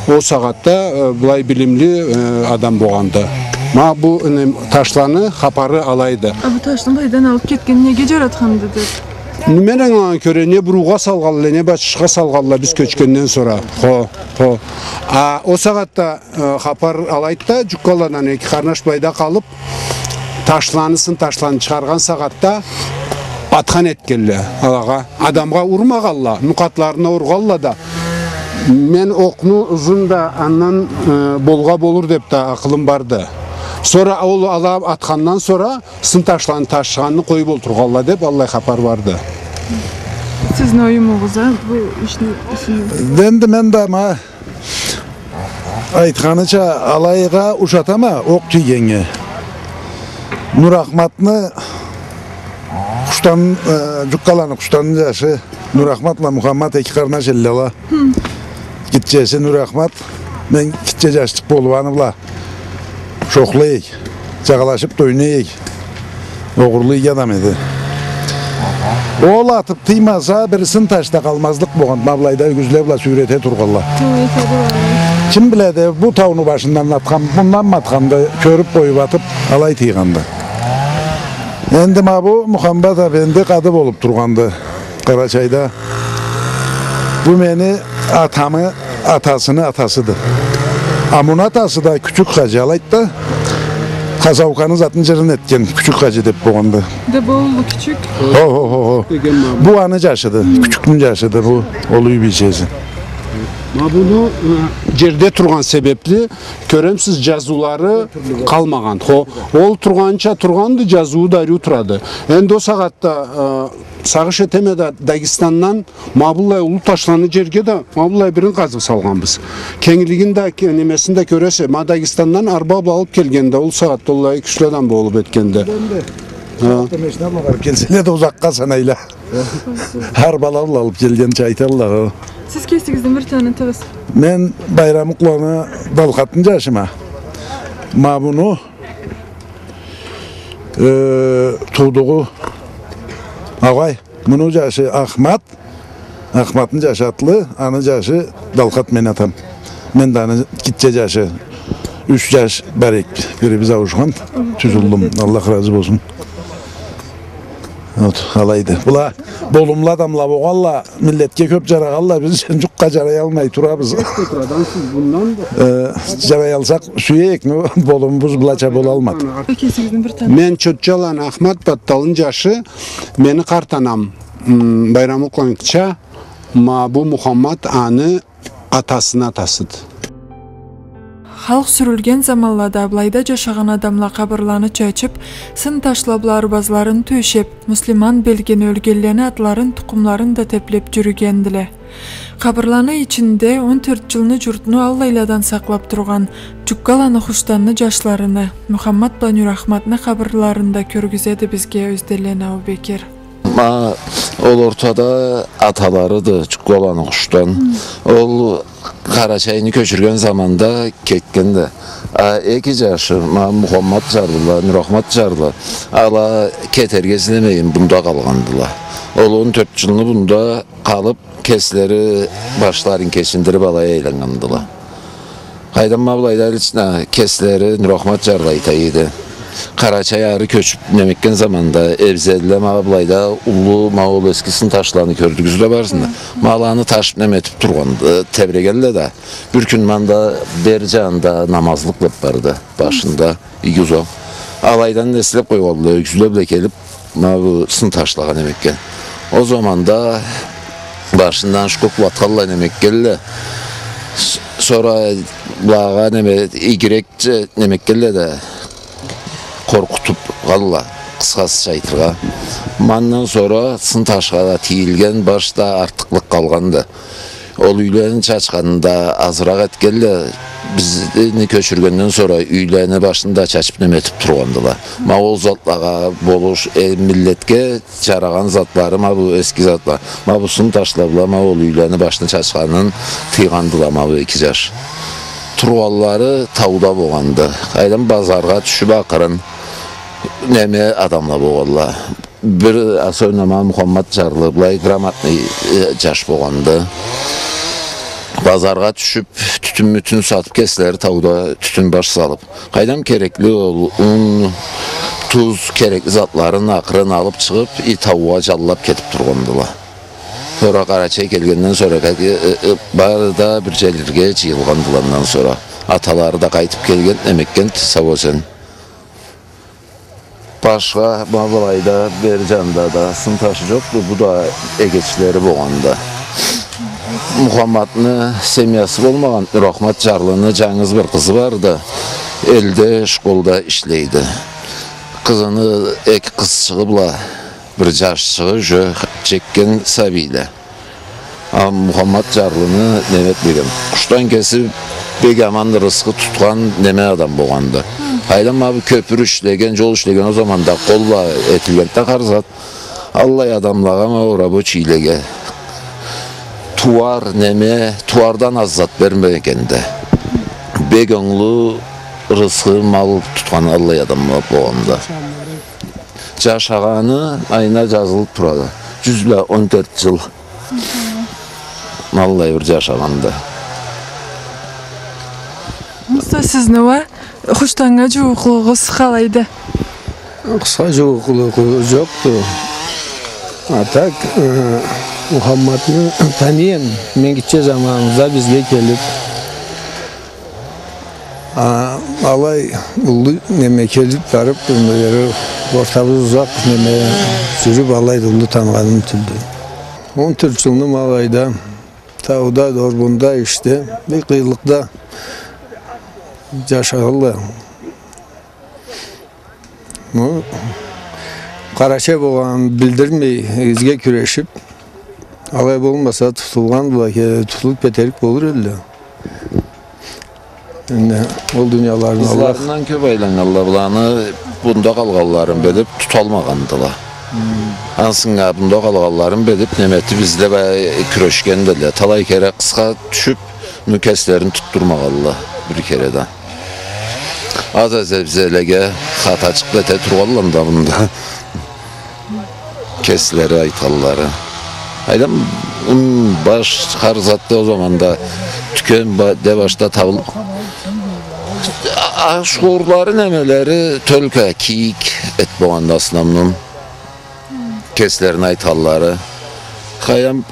ол сагъатда, э, былай билимли, э, адам болгъанды. Ма бу, не, ташланы хапары алайды. А бу ташны былайдан алып кетген неге джаратханды деп? Мен ангылагъан кёре, не буруугъа салгъанла, не бачышха салгъанла биз кёчгенден сора. Хо, хо. А ол сагъатда Э, хапар алайды да, Джуккаладан эки къарнаш былайда къалып, ташланы, сын ташланы чыгъаргъан сагъатда атхан этгенле алагъа. Адамгъа урмагъанла, нукъатларына ургъанла да. Мен окъну ызын да андан, э, болгъа болур деп да акъылым барды. Сора ол ала атхандан сора сын ташланы ташыгъанны къоюп олтургъанла деп аллай хапар барды. Сизни оюмугъуз, а, бу ишни ичинде? Энди мен да ма Айтханыча, алайгъа ушатама, окъ тийгеннге. Нурахматны Къуштан, э, Джуккаланы Къуштанны джашы Нурахмат бла Мухаммат эки къарнаш элле ала. Хы. Гитчеси Нурахмат, мен гитче джашчыкъ болуп аны бла шохлай эдик. Джагъалашып да ойнай эдик. Огъурлу иги адам эди. Ол атып тиймесе, бир сын таш да къалмазлыкъ болгъан, ма былайда югюзле бла сюйрете тургъанла. Хы, этеди. Ким биледи, бу тауну башындан атхан, мынданмы атханды, кёрюп къоюп атып, алай тийгенди. Энди ма бу Мухаммат апенди къады болуп тургъанды. Къарачайда. Бу мени атамы атасыны атасыды. А муну атасы да Кючюк хаджи, алайды да, Хасауканы затын джырын этген Кючюк хаджи деп болгъанды. Да бу уллу Кючюк. Хо, хо, хо, хо. Деген ма бу. Бу аны джашыды, Кючюкню джашыды бу, ол юй бийчеси. Ма буну, э, джерде тургъан себепли, кёремисиз, джазыулары къалмагъан. Хо, ол тургъанча тургъанды, джазыуу да ариу турады. Энди ол сагъатда, э, Сагъыш этеме да, Дагестандан ма быллай уллу ташланы джерге да ма быллай бирин къазып салгъанбыз. Кенглигин да, ке-, немесин да кёресе, ма Дагестандан арба бла алып келгенде, ол сагъатда аллай кючлю адам болуп этгенде. Энди. Хы. Машина бла барып келселе да, узакъгъа санайла. Арбала бла алып келгенча айталла, хо. Сиз кесигизни бир танытыгъыз. Мен Байрамукъланы Далхатны джашыма. Ма муну Э, туудугъу, агъай, муну джашы Ахмат, Ахматны джашы Атлы, аны джашы Далхат, мени атам. Мен да аны гитче джашы, юч джаш бар эдик, бирибиз ауушхан, тюз уллум, Аллах разы болсун. Вот, алайды. Была болумлу адамла болгъанла, миллетге кёп джарагъанла, биз джукъгъа джараялмай турабыз. Э, джараялсакъ сюе эдик, но болумубуз былача болалмады. Мен Чотчаланы Ахмат, Батталны джашы, мени къарт анам, м, Байрамукъланы къыча, ма бу Мухаммат аны атасыны атасыды. Халкъ сюрюлген заманлада былайда джашагъан адамла къабырланы чачып, сын ташла бла арбазларын тёшеп, муслиман белгини, ёлгенлени атларын, тукъумларын да теплеп джюрюгендиле. Къабырланы ичинде он тёрт джылны джуртну аллайладан сакълап тургъан Джуккаланы Хуштанны джашларыны, Мухаммат бла Нюрахматны къабырларын да кёргюзеди бизге Ёзденланы Абубекир. Ма ол ортада аталарыды Джуккаланы Хуштан. Ол Къарачайны кёчюрген заманда кетгенди. А эки джашы, ма Мухаммат джарлыла, Нюрахмат джарлы, ала кетерге излемейин, бунда къалгъандыла. Ол он тёрт джылны бунда къалып, кеслери башларын кечиндирип алай айланнгандыла. Къайдам, ма былайда лично кеслери Нюрахмат джарлы айта эди. Къарачай ары кёчюп неметген заманда эбизедиле, ма былайда уллу, ма ол эски сын ташланы кёрдюгюз да барысын да. Ма аланы ташып неметип тургъан, э, тебирегенле да. Бир кюн мында бери джанында намазлыкъ деп барды. Башында иги узакъ. Алайдан неслеп къойгъанла, ёгюзле бла келип, ма бу сын ташлагъа неметген. Ол заманда башындан шкоп атханла неметгенле. С-, сора былагъа неме, игирекча неметгенле да къоркъутуп къалла, къысхасыча айтыргъа. Ма андан сора сын ташха да тийилген, башда артыкълыкъ къалгъанды. Ол юйлени чачханын да азыракъ этгенле, бизни кёчюргенден сора юйлени башын да чачып неметип тургъандыла. Ма ол затлагъа болуш, э, миллетге джарагъан затлары, ма бу эски затла. Ма бу сын ташла бла, ма ол юйлени башын чачханын тыйгъандыла, ма бу эки джаш. Тургъанлары тауда болгъанды. Къайдам, базаргъа тюшюп акъырын неме адамла болгъанла. Бир, особенно ма Мухаммат джарлы, былай грамотный, э, джаш болгъанды. Базаргъа тюшюп, тютюн-мютюн сатып, кеслери тауда тютюн баш салып. Къайдам, керекли ол ун, туз, керекли затларын акъырын алып чыгъып, и таугъа джанлап кетип тургъандыла. Сора Къарачай келгенден сора, э, э, э, бары да бир джерлеге джыйылгъандыла андан сора. Аталары да къайтып келген, неметген, сау-эсен. Башха, ма былайда, бери джанында да сын ташы джокъду, бу да эгечлери болгъанды. Мухамматны семьясы болмагъан, Нюрахмат джарлыны джангыз бир къызы барды, элде школда ишлейди. Къызыны эки къызчыгъы бла бир джашчыгъы, уже джетген сабийле. А Мухаммат джарлыны неме этмеген. Хуштан кеси бек аман рысхы тутхан неме адам болгъанды. Къайдам, ма бу кёпюр ишлеген, джол ишлеген, ол заманда къол бла этилгенди да хар зат. Аллай адамлагъа, ма ол рабочийлеге тууар, неме, тууардан аз зат бермегенди. Бек онглу рысхы, мал тутхан аллай адамла болгъанды. Джашагъаны айына джазылып турады. Джюз бла он тёрт джыл. Ма аллай бир джашагъанды. Муса, сизни уа Хуштаннга джууукълугъугъуз къалайды? Къысха джууукълугъу джокъду. А так, э, Мухамматны таныйма, мен гитче заманыбызда бизге келип, а, алай уллу неме келип барып, неме, ортабыз узакъ, неме, джюрюп, алай да уллу таныгъаным тюлдю. Он тёрт джылны ма алайда, тауда, Дорбунда, ишде, бир къыйынлыкъда джашагъанла. Бу Къарачай болгъанын билдирмей, бизге кюрешип, алай болмаса, тутулгъан бла, э, тутулуп кетерик болур эдиле. Энди ол дунияларын Аллах. Ызларындан кёп айланнганла, быланы бунда къалгъанларын билип, туталмагъандыла. Хм. Ансына бунда къалгъанларын билип, неме этип, бизле бла кюрешгендиле. Талай кере къысха тюшюп, ну, кеслерин тутдурмагъанла бир кере да. Аз-аз зебзелеге хатачыкъ эте тургъанла да мында. Кеслери айтханлары. Айтама, ун, баш, хар зат да ол заманда тюкен ба-, да башда табылып. А-, ашхуурлары, немелери только кийик эт болгъанды основном. кеслерини айтханлары. Хаям,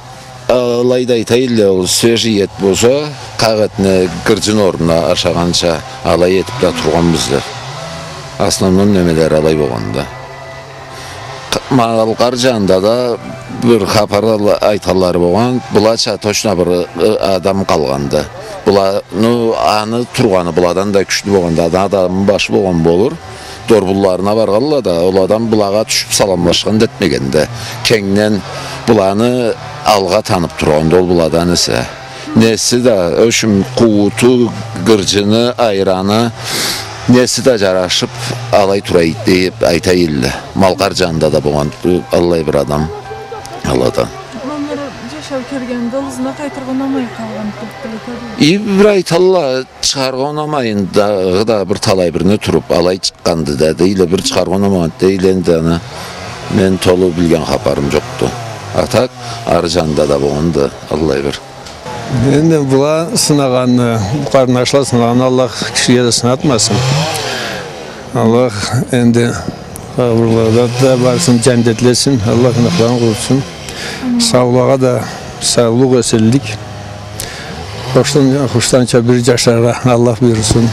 алай да айта эдиле, ол свежий эт болса, къакъ этни гыржын орнуна ашагъанча алай этип да тургъанбыз деп. Основном немелери алай болгъанды. Малкъар жанында да бир хапар ала-, айтханлары болгъан, былача точно бир, ы, адам къалгъанды. Была-, ну, аны тургъаны быладан да кючлю болгъанды. Аны адамны башы болгъан болур. Дорбунларына баргъанла да, ол адам былагъа тюшюп саламлашхан да этмегенди. Кенгден быланы алгъа танып тургъанды ол быладан эсе. Неси да, ючюн, къууту, гыржыны, айраны, неси да жарашып, алай тура эди деп айта эдиле. Малкъар жанында да болгъан, аллай бир адам. Алада. Омур жашау кёргенде, ол ызына къайтыргъа унамай къалгъан деп биле эдим. И, бир айталла, чыгъаргъа унамайын дагъыда бир талай бирни туруп, алай чыкъгъанды да, дейле, бир чыгъаргъа унамагъан, дейле, энди аны мен толу билген хапарым жокъду. А так, ары жанында да болгъанды, аллай бир. Энди была сынагъанны, къарнашла сынагъанны Аллах кишиге да сынатмасын. Аллах энди къабырлада да барысын жаннетлесин, Аллах гюнахларын къурутсун. Саулугъа да саулукъ, эсенлик. Хушдан, хушданча бир жашаргъа Аллах буюрсун.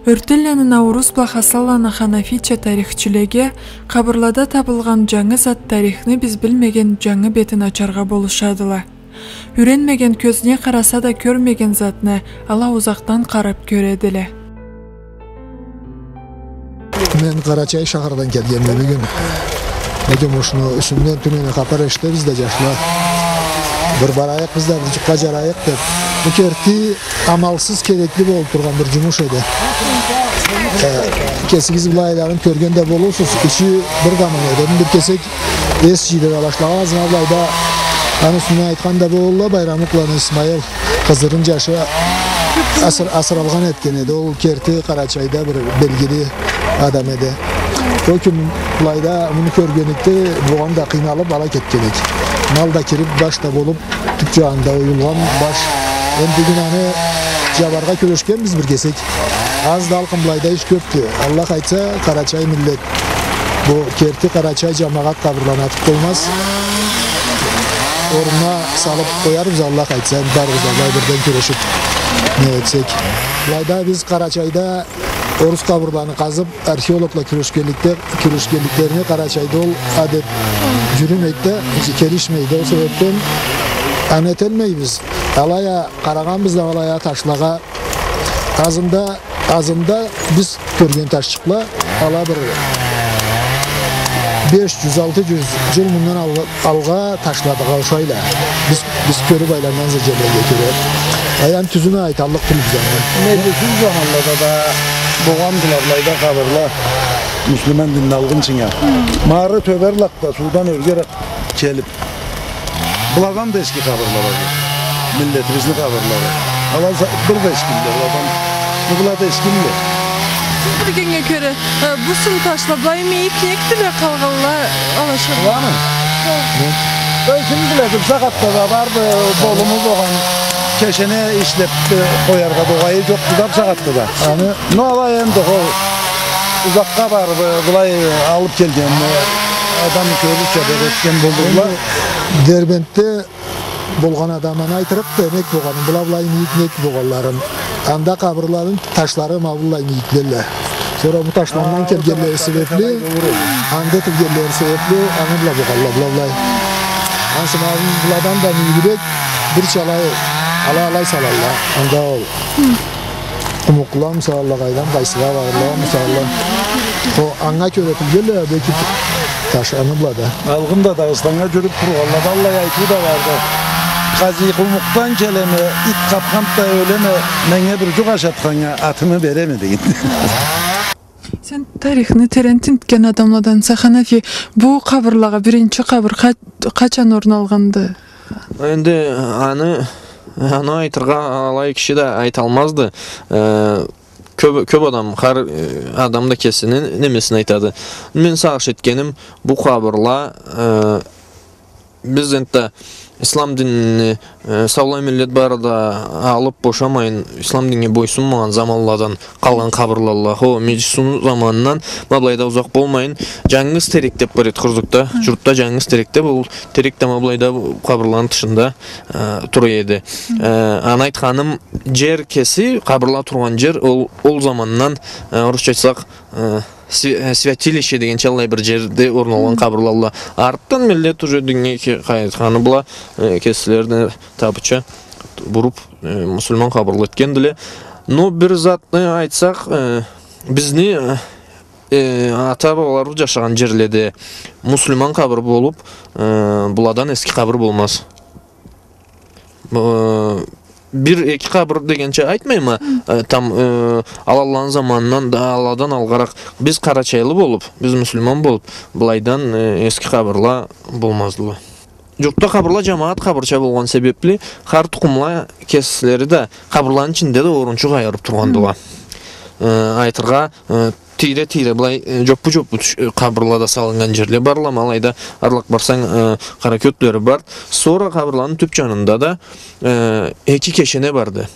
Ёртенланы Науруз бла Хасанланы Ханафича тарихчилеге къабырлада табылгъан жангы зат тарихни биз билмеген жангы бетин ачаргъа болушадыла. Юренмеген кёз не къараса да кёрмеген затны ала узакъдан къарап кёредиле. Мен Къарачай шахардан келгенме бюгюн. Бюгюн ушуну юсюнден тюнене хапар эшитебиз да, жашла. Бир барайыкъ биз да, бир жукъгъа жарайыкъ деп. Бу керти амалсыз керекли болуп тургъан бир жумуш эди. Э, кесигиз былайларын кёрген да болурсуз. Ичи бир къаман эди. Бир кесек эс жыйды да башлагъан, азына былайда аны юсюнден айтхан да болла, Байрамукъланы Исмаил, Хызырны жашы, асыр-, асыралгъан этген эди. Ол керти Къарачайда бир белгили адам эди. Ол кюн былайда муну кёргенликде, бугъан да къыйналып, ала кетген эди. Мал да кирип, баш да болуп, тюп жанында оюлгъан баш. Энди бюгюн аны жабаргъа кюрешгенбиз бир кесек. Аз да алкъын былайда иш кёпдю. Аллах айтса, къарачай миллет бу керти къарачай жамагъат къабырланы атып къоймаз. Орнуна салып къоярбыз, Аллах айтса, барыбыз да былай бирден кюрешип не этсек. Былайда биз Къарачайда орус къабырланы къазып, археологла кюрешгенликде, кюрешгенликлерине Къарачайда ол адет жюрюмейди да, келишмейди. Ол себепден аны эталмайбыз. Алай а къарагъанбыз да, алай а ташлагъа, азында, азында биз кёрген ташчыкъла, ала бир беш жюз, алты жюз жыл мындан алгъа, алгъа ташладыгъа ушайла. Биз, биз кёрюп айланнган зат жерлеге кёре. Аян тюзюн айталлыкъ тюлбюз аны. Меджлисибиз заманлада да болгъандыла былайда къабырла, муслиман динни алгъынчынга. Ма ары Тёберлакъда суудан ёргерек келип, быладан да эски къабырлары бу. Миллетибизни къабырлары. Ала за-, бир да эскиле, быладан. Бу была да эскиле. Сиз билгеннге кёре, э, бу суу ташла былай мийик некдиле къалгъанла алышып? Буламы? Хы. Былай ким биледи, бир сагъатда да барды, болуму болгъан. Кешене ишлеп, э, къояргъа да огъайы жокъду да бир сагъатда да. Аны, но алай энди, хо, узакъгъа барып, э, былай алып келген, э, адам кёрюрча бир этген болдула. Дербентде болгъан адам аны айтырыкъды, нек болгъанын, была былай мийик нек болгъанларын. Анда къабырланы ташлары ма быллай мийиклелле. Сора бу ташландан келгенлери себепли, анда этилгенлери себепли, аны бла болгъанла, была былай. Ансы ма быладан да мийигирек, бирча алай, алай, алай салалла. Анда ол къумукъла, мисалла, къайдан, къайсыгъа барла, мисалла. О, анга кёре этилгенле, бек таш аны бла да. Алгъында Дагъыстаннга жюрюп тургъанла да аллай айтыу да барды. Къазий къумукъдан келеме, ит къапханды да ёлеме, меннге бир жукъ ашатханнга атымы береме деген. Сен тарихни терен тинтген адамладанса, Ханафи, бу къабырлагъа биринчи къабыр къа-, къачан орун алгъанды? Энди аны, аны айтыргъа алай киши да айталмазды. Э, кёп, кёп адам, хар, э, адам да кесини немесин айтады. Мен сагъыш этгеним, бу къабырла, э, Биз энтда ислам динни, э, саулай миллет бары да алып бошамайын, ислам динге бойсунмагъан заманладан къалгъан къабырлалла. Хо, Меджлисуну заманындан ма былайда узакъ болмайын, Джангыз Терек деп бар эди Хурзукда. Джуртда Джангыз Терек деп, ол терек да ма былайда къабырланы тышында, э, тура эди. Э, аны айтханым, джер кеси, къабырла тургъан джер, ол, ол замандан, э, орусча айтсакъ, э, сви-, э, святилище дегенча аллай бир джерде орун алгъан къабырлалла. Артдан миллет уже динге ке-, къайтханы бла, э, кеслерини табыча буруп, э, муслиман къабырла этгендиле. Но бир затны айтсакъ, э, бизни, э, э, ата-бабаларыбыз джашагъан джерледе муслиман къабыр болуп, э, быладан эски къабыр болмаз. Э, бир-эки къабыр дегенча айтмайма, э, там, э, аланланы заманындан да, аладан алгъаракъ биз къарачайлы болуп, биз муслиман болуп, былайдан, э, эски къабырла болмаздыла. Джуртда къабырла джамагъат къабырча болгъан себепли, хар тукъумла кеслери да къабырланы ичинде да орунчукъ айырып тургъандыла. Э, айтыргъа, э, тийре-тийре былай, э, джоппу-джоппу тюш-, э, къабырла да салыннган джерле барла, ма алайда арлакъ барсанг, э, къара кётлери бар. Сора къабырланы тюп джанында да, э, эки кешене барды.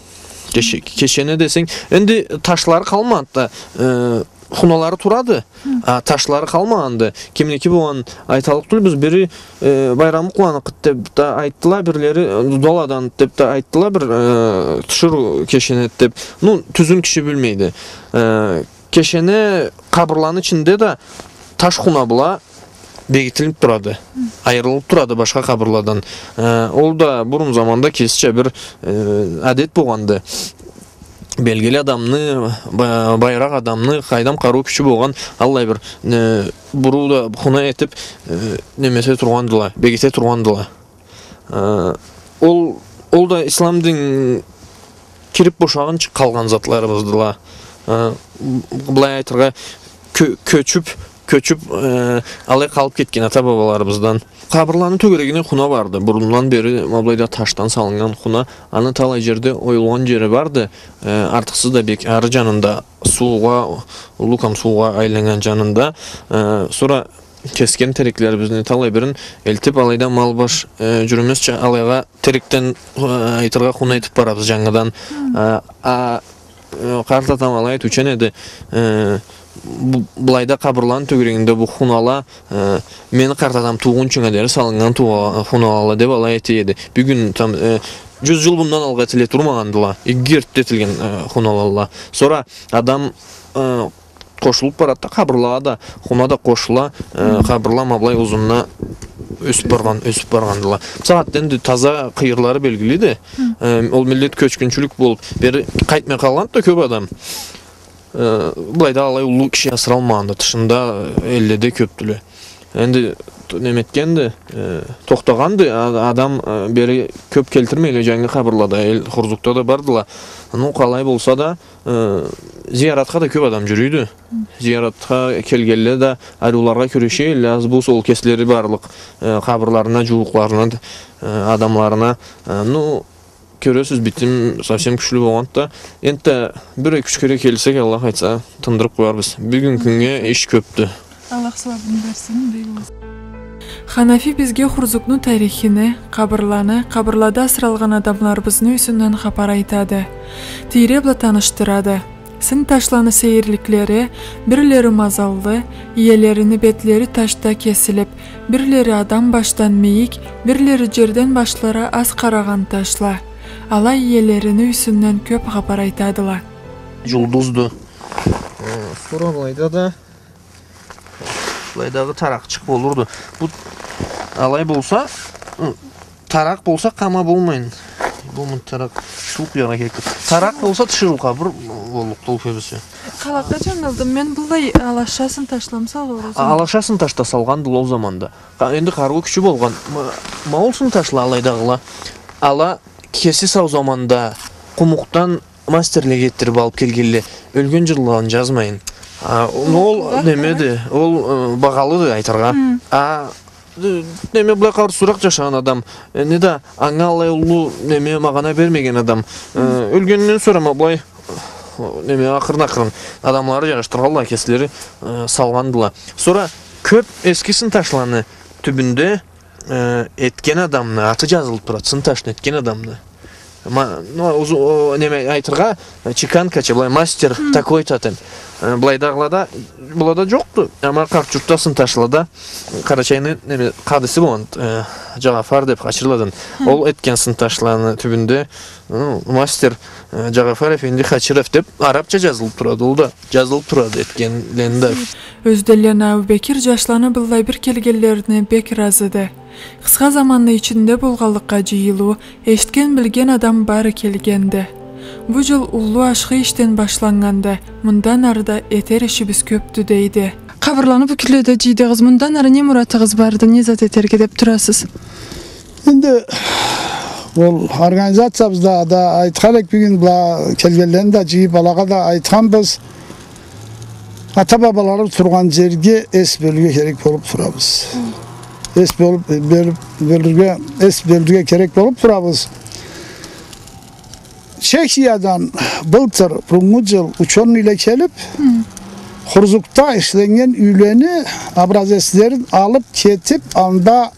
Кеше-, кешене десенг, энди ташлары къалмагъанды да, э, хуналары турады. А ташлары къалмагъанды. Кимники болгъанын айталлыкъ тюлбюз. Бири, э, Байрамукъланыкъы деп да айтдыла, бирлери, э, Дудаладан деп да айтдыла, бир, э, тиширыу кешене деп. Ну, тюзюн киши билмейди. Э, кешене къабырланы ичинде да таш хуна бла бегитилип турады. Айырылып турады башха къабырладан. Э, ол да бурун заманда кесича бир, э, адет болгъанды. Белгили адамны, ба-, байракъ адамны, къайдам, къарыу кючю болгъан, аллай бир, э, буруу да хуна этип, э, немесе тургъандыла, бегите тургъандыла. Э, ол, ол да ислам дин кирип бошагъынчы къалгъан затларыбыздыла. Э, б-, былай айтыргъа, кё-, кёчюп, кёчюп, э, алай къалып кетген ата-бабаларыбыздан. Къабырланы тёгерегине хуна барды. Бурундан бери ма былайда ташдан салыннган хуна. Аны талай джерде оюлгъан джери барды. Э, артыкъсыз да бек ары джанында, суугъа, уллу кам суугъа айланнган джанында. Э, сора кесген тереклерибизни талай бирин элтип, алайда мал баш, э, джюрюмезча алайгъа терекден, э, айтыргъа, хуна этип барабыз джангыдан. Э, а, э, къарт атам алай айтыучан эди, э, бу, былайда къабырланы тёгерегинде бу хунала, э, мени къарт атам туугъунчунга дери салыннган туугъа-, хуналала деп алай эте эди. Бюгюн там, э, джюз джыл бундан алгъа этиле турмагъандыла. Иги кертде этилген, э, хуналалла. Сора адам, э, къошулуп барады да, къабырлагъа да, хуна да къошула, э, къабырла ма былай узунуна ёсюп баргъан, ёсюп баргъандыла. Бусагъатда энди таза къыйырлары белгилиди. Э, ол миллет кёчгюнчюлюк болуп, бери къайтмай къалгъанды да кёп адам. Э, былайда алай уллу киши асыралмагъанды, тышында, э, элледе кёпдюле. Энди т-, неме этгенди, э, тохтагъанды, а-, адам, э, бери кёп келтирмейле джангы къабырлада, эл Хурзукда да бардыла. Ну, къалай болса да, э, зияратха да кёп адам джюрюйдю. Зияратха келгенле да ариуларгъа кюрешейдиле, аз-буз ол кеслери барлыкъ, э, къабырларына, джууукъларына, э, адамларына. Э, ну, кёресиз, битим совсем кючлю болгъанды да. Энтда бир-эки-юч кере келсек, Аллах айтса, тындырып къоярбыз. Бюгюн кюннге иш кёпдю. Аллах сууабын берсин, бек уллу. Ханафи бизге Хурзукну тарихини, къабырланы, къабырлада асыралгъан адамларыбызны юсюнден хапар айтады. Тийре бла танышдырады. Сын ташланы сейирликлери, бирлери мазаллы, иелерини бетлери ташда кесилип, бирлери адам башдан мийик, бирлери джерден башлары аз къарагъан ташла. Ала иелерини юсюнден кёп хапар айтадыла. Джулдузду. Э, сора былайда да Былайдагъы таракъчыкъ болурду. Бу алай болса, ы, таракъ болса, къама болмайын. Бу мын таракъ, суу къуяргъа керекди. Таракъ болса, тиширыу къабыр боллукъду ол кёбюсю. Къалай джангылдым мен, былай алаша сын ташла салгъанла ол заманда. Алаша сын ташла салгъандыла ол заманда. Къа-, энди къарыу кючю болгъан. Ма-, ма ол сын ташла алайдагъыла. Ала кеси сау заманда къумукъдан мастерле этдирип алып келгенле, ёлген джылларын джазмайын. А, ну, ол немеди, ол, э, багъалыды айтыргъа. Хы. А, э, неме, былай къарыусузуракъ джашагъан адам, э, неда анга алай уллу неме, магъана бермеген адам, э, ёлгенден сора ма былай, э, неме, акъырын-акъырын адамлары джарашдыргъанла, кеслери, э, салгъандыла. Сора кёп эски сын ташланы тюбюнде Э, этген адамны аты джазылыб турады, сынташны этген адамны. Ма-, ну, узу-, о, неме, айтыргъа, э, чеканкача, былай, мастер такой-то, тен. Э, былайдагъылада, былада джокъду. Амма Къарт-Джуртда сынташлада, Къарачайны, неме, къадиси болгъан, э, Джагафар деб Хачирладан. Ол этген сынташланы тюбюнде, ну, мастер, э, Джагафар эфенди Хачиров деб арабча джазылыб турады, ол да джазылыб турады этгенлени да. Ёзденланы Абубекир джашланы быллай бир келгенлерине бек ыразыды. Къысха заманны ичинде болгъанлыкъгъа джыйылыу, эшитген-билген адам бары келгенди. Бу джыл уллу ашхы ишден башланнганды, мындан ары да этер ишибиз кёбдю, дейди. Къабырланы бу кюнледе джыйдыгъыз, мындан ары не муратыгъыз барды, не зат этерге деб турасыз? Энди ол организациябызда да айтхан эдик, бюгюн бла келгенлени да джыйыб, алагъа да айтханбыз. Ата-бабаларыбыз тургъан джерге эс бёлюрге керек болуб турабыз. Эс болуб, бёлюб, бёлюрге, эс бёлюрге керек болуб турабыз. Чехиядан былтыр, буруннгу джыл учёныйле келиб, Хурзукда ишленнген юйлени образецлерин алыб кетиб, анда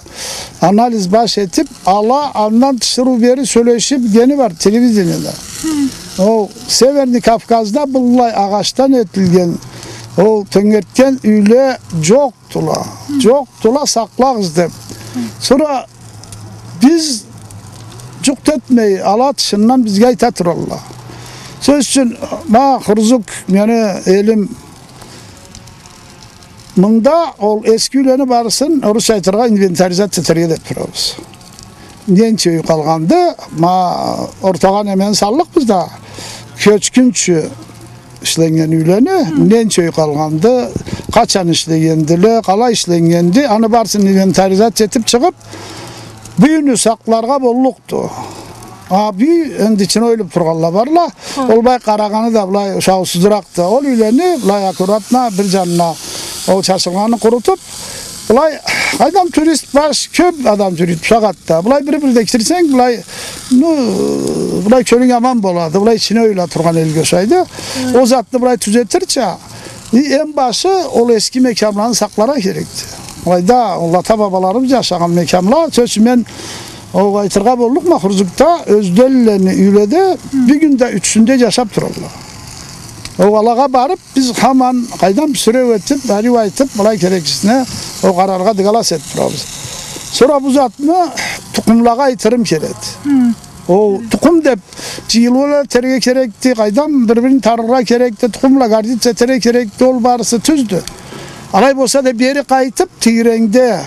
анализ баш этиб, ала, андан тиширыу бери сёлешиб, гени бар телевидениеде. Ол Северный Кавказда быллай агъачдан этилген, ол тёнгертген юйле джокъдула. Джокъдула, сакълагъыз деб. Сора биз джукъ этмей, ала тышындан бизге айта туралла. Сёз ючюн, ма Хурзук, мени элим, мында ол эски юйлени барысын, орусча айтыргъа, инвентаризация этерге деб турабыз. Ненча юй къалгъанды, ма ортагъа немени саллыкъбыз да, кёчгюнчю ишленнген юйлени, ненча юй къалгъанды, къачан ишлегендиле, къалай ишленнгенди, аны барысын инвентаризация этиб чыгъыб, бюйюню сакъларгъа боллукъду. А бюй, энди ичине оюлуб тургъанла барла. Ол былай къарагъаны да былай ушаусузуракъды. Ол юйлени былай аккуратно бир джанына ол чачылгъанын къурутуб, былай, къайдам, турист баш кёб адам джюрюйдю бусагъатда. Былай бир-бир да кирсенг, былай, ну, былай кёлюнг аман болады. Былай ичине оюла тургъан элге ушайды. Ол затны былай тюзетирча, и, эм башы ол эски мекямланы сакъларгъа керекди. Былайда ол ата-бабаларыбыз джашагъан мекямла, сёз ючюн, мен ол айтыргъа боллукъма, Хурзукда Ёзденланы юйледе бюгюн да ючюсюнде джашаб туралла. Ол алагъа барыб, биз хаман, къайдам, сюреу этиб, ариу айтыб, былай кереклисине ол къараргъа дыгалас этиб турабыз. Сора бу затны тукъумлагъа айтырым келеди. Ол тукъум деб джыйылыу этерге керекди, къайдам, бир-бирин таныргъа керекди, тукъум бла гордиться этерге керекди, ол барысы тюздю. Алай болса да, бери къайтыб, тийреннгде,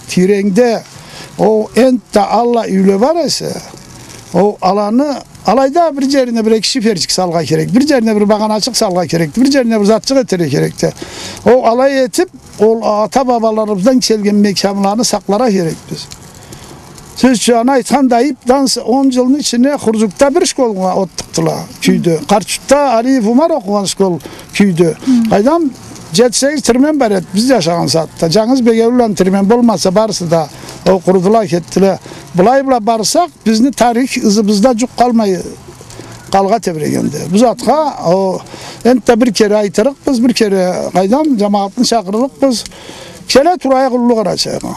тийреннгде, ол энтда аллай юйле бар эсе, ол аланы, алайда бир джерине бир эки шиферчик салыргъа керек, бир джерине бир багъаначыкъ салыргъа керек, бир джерине бир затчыкъ этерге керекди. Ол алай этиб, ол ата-бабаларыбыздан келген мекямланы сакъларгъа керекбиз. Сёз ючюн, аны айтхан да айыб, анда он джылны ичине Хурзукда бир школгъа от тыкъдыла, кюйдю. Къарт-Джуртда Алиев Умар окъугъан школ кюйдю. Къайдам, джети-сегиз тирмен бар эди биз джашагъан сагъатда. Джангыз Бегеулланы тирмен болмаса, барысы да ол къурудула, кетдиле. Былай бла барсакъ, бизни тарих ызыбызда джукъ къалмай къалгъа тебрегенди. Бу затха, ол, энтда бир кере айтырыкъбыз, бир кере, къайдам, джамагъатны чакъырырыкъбыз. Келе турайыкъ Уллу Къарачайгъа.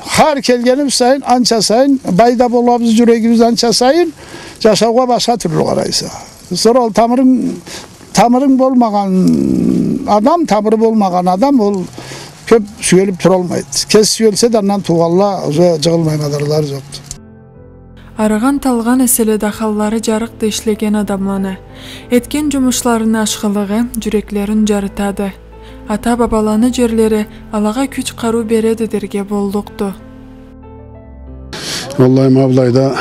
Хар келгенибиз сайын, анча сайын бай да болабыз, джюрегибиз анча сайын джашаугъа башха тюрлю къарайса. Сора ол тамырынг, тамырынг болмагъан адам, тамыры болмагъан адам ол кёб сюелиб туралмайды. Кеси сюелсе да, андан туугъанла уже джыгъылмай мадарлары джокъду. Арыгъан-талгъан эселе да, халлары джарыкъды ишлеген адамланы. Этген джумушларыны ашхылыгъы джюреклерин джарытады. Ата-бабаланы джерлери алагъа кюч-къарыу береди дерге боллукъду. Уаллахи, ма былайда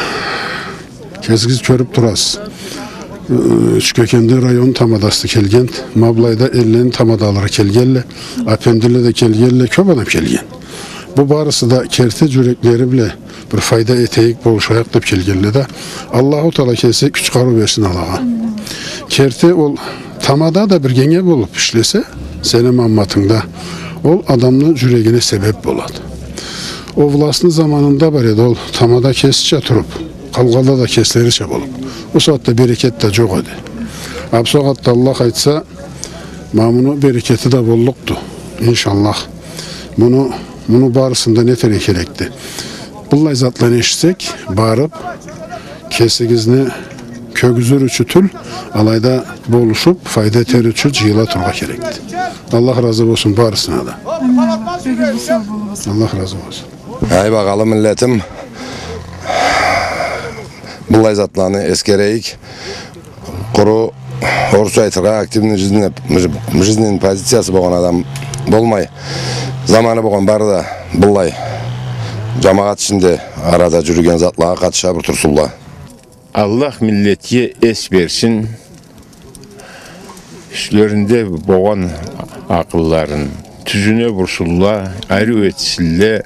кесигиз кёрюб турасыз. Э, Учкекенди район тамадасы келген, ма былайда эллени тамадалары келгенле, апендиле да келгенле, кёб адам келген. Бу барысы да керти джюреклери бла бир файда этейик, болушайыкъ деб келгенле да, Аллаху Тагъала кеси кюч-къарыу берсин алагъа. Керти ол тамада да биргенге болуб ишлесе, сени амматынгда, ол адамны джюрегине себеб болады. Ол властны заманында бар эди, ол тамада кесича туруб, къалгъанла да кеслерича болуб. Ол сагъатда берекет да джокъ эди. А бу сагъатда, Аллах айтса, ма муну берекети да боллукъду, иншаллах. Муну, муну барысын да не этерге керекди? Быллай затланы эшитсек, барып, кесигизни кёргюзюр ючюн тюл, алайда болушуп, файда этер ючюн джыйыла турургъа керекди. Аллах разы болсун барысына да. Амин, Аллах. Бек сау болугъуз. Аллах разы болсун. Ай, багъалы миллетим, быллай затланы эсгерейик. Къуру, орусча айтыргъа, активный жизненный, жизненный позициясы болгъан адам болмай. Заманы болгъан бары да быллай джамагъат ичинде арада джюрюген затлагъа къатышаб турсунла. Аллах миллетге эс берсин. Юслеринде болгъан акъылларын тюзюне бурсунла, ариу этсинле.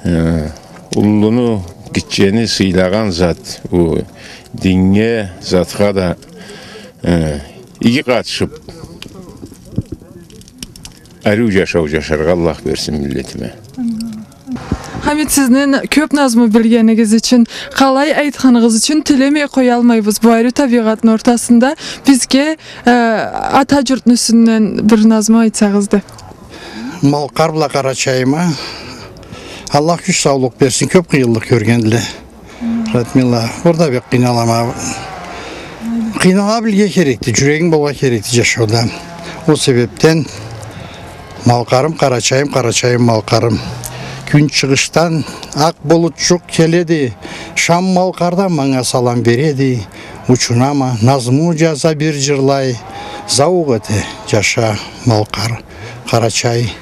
Э, уллуну, гитчени сыйлагъан зат, бу диннге, затха да, э, иги къатышып, ариу джашау джашаргъа Аллах берсин миллетиме. Хамит, сизни кёп назму билгенигиз ючюн, къалай айтханыгъыз ючюн тилемей къоялмайбыз. Бу ариу табигъатны ортасында бизге, э, ата джуртну юсюнден бир назму айтсагъыз да. Малкъар бла Къарачайыма Аллах кюч, саулукъ берсин, кёп къыйынлыкъ кёргендиле. Радмила, бир да бек къыйналама. Къыйнала билирге керекди, джюрегинг болургъа керекди джашауда. Ол себебден Малкъарым, Къарачайым, Къарачайым, Малкъарым. Кюн чыгъышдан акъ булутчукъ келеди, Шам Малкъардан манга салам береди. Учунама, назму джаза, бир джырлай, зауукъ эте, джаша, Малкъар, Къарачай.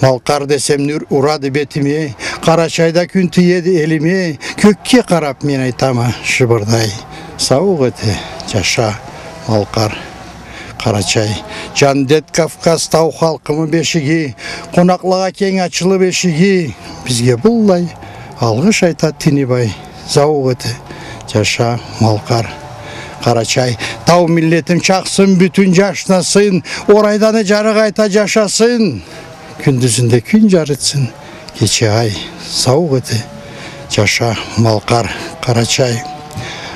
Малкъар десем, нюр урады бетиме, Къарачайда кюн тиеди элиме, кёкге къарап мен айтама, шыбырдай, зауукъ эте, джаша, Малкъар, Къарачай. Джандет Кавказ тау халкъымы бешиги, къонакълагъа кенг ачылып эшиги, бизге быллай алгъыш айтады тини бай. Зауукъ эте, джаша, Малкъар, Къарачай. Тау миллетим чакъсын бютюн джашнасын, Орайданы джары къайта джашасын. Кюндюзюнде кюн джарытсын, кече ай. Зауукъ эте, джаша, Малкъар, Къарачай.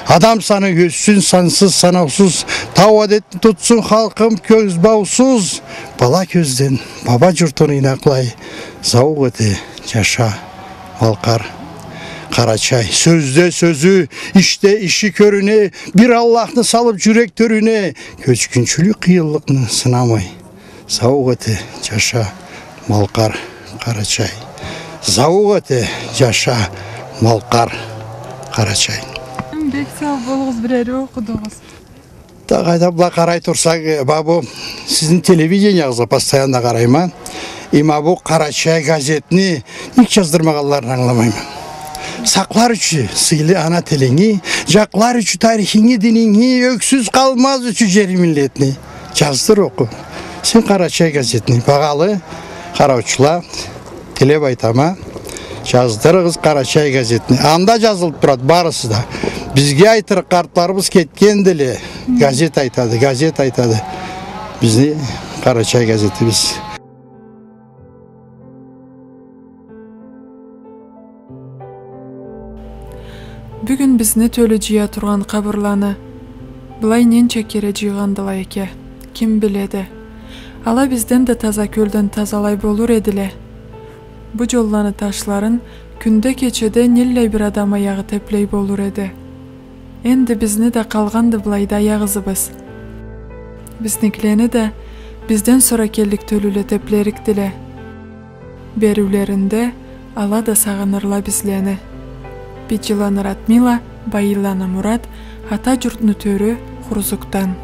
Адам саны ёссюн сансыз, санаусуз, тау адетни тутсун халкъым кёз баусуз. Бала кёзден баба джуртун ийнакълай. Зауукъ эте, джаша, Малкъар, Къарачай. Сёзде сёзю, ишде иши кёрюне, бир Аллахны салып джюрек тёрюне, кёчгюнчюлюк къыйынлыкъны сынамай. Зауукъ эте, джаша, Малкъар, Къарачай. Зауукъ эте, джаша, Малкъар, Къарачай. Бек сау болугъуз, бир ариу окъудугъуз. Да къайда, бла къарай турсакъ, э, ма бу сизни телевидениягъызгъа постоянно къарайма. Э, ма бу «Къарачай» газетни нек джаздырмагъанларын ангыламайма. Сакълар ючюн сыйлы ана тилинги, джакълар ючюн тарихинги, дининги, ёксюз къалмаз ючюн джери миллетни. Джаздыр, окъу сен «Къарачай» газетни. Багъалы къараучула, тилеп айтама, джаздырыгъыз «Къарачай» газетни. Анда джазылып турады барысы да. Бизге айтырыкъ, къартларыбыз кетгендиле. Газет айтады, газет айтады. Бизни «Къарачай» газетибиз. Бюгюн бизни тёлю джыя тургъан къабырланы былай ненча кере джыйгъандыла эке, ким биледи? Ала бизден да таза кёлден тазалай болур эдиле. Бу джолланы ташларын кюнде-кечеде неллай бир адам аягъы теплей болур эди. Энди бизни да къалгъанды былайда аякъ ызыбыз. Бизникилени да бизден сора келлик тёлюле теплерикдиле. Бериулеринде ала да сагъынырла бизлени. Биджиланы Радмила, Байыланы Мурат, Ата джуртну тёрю, Хурзукдан.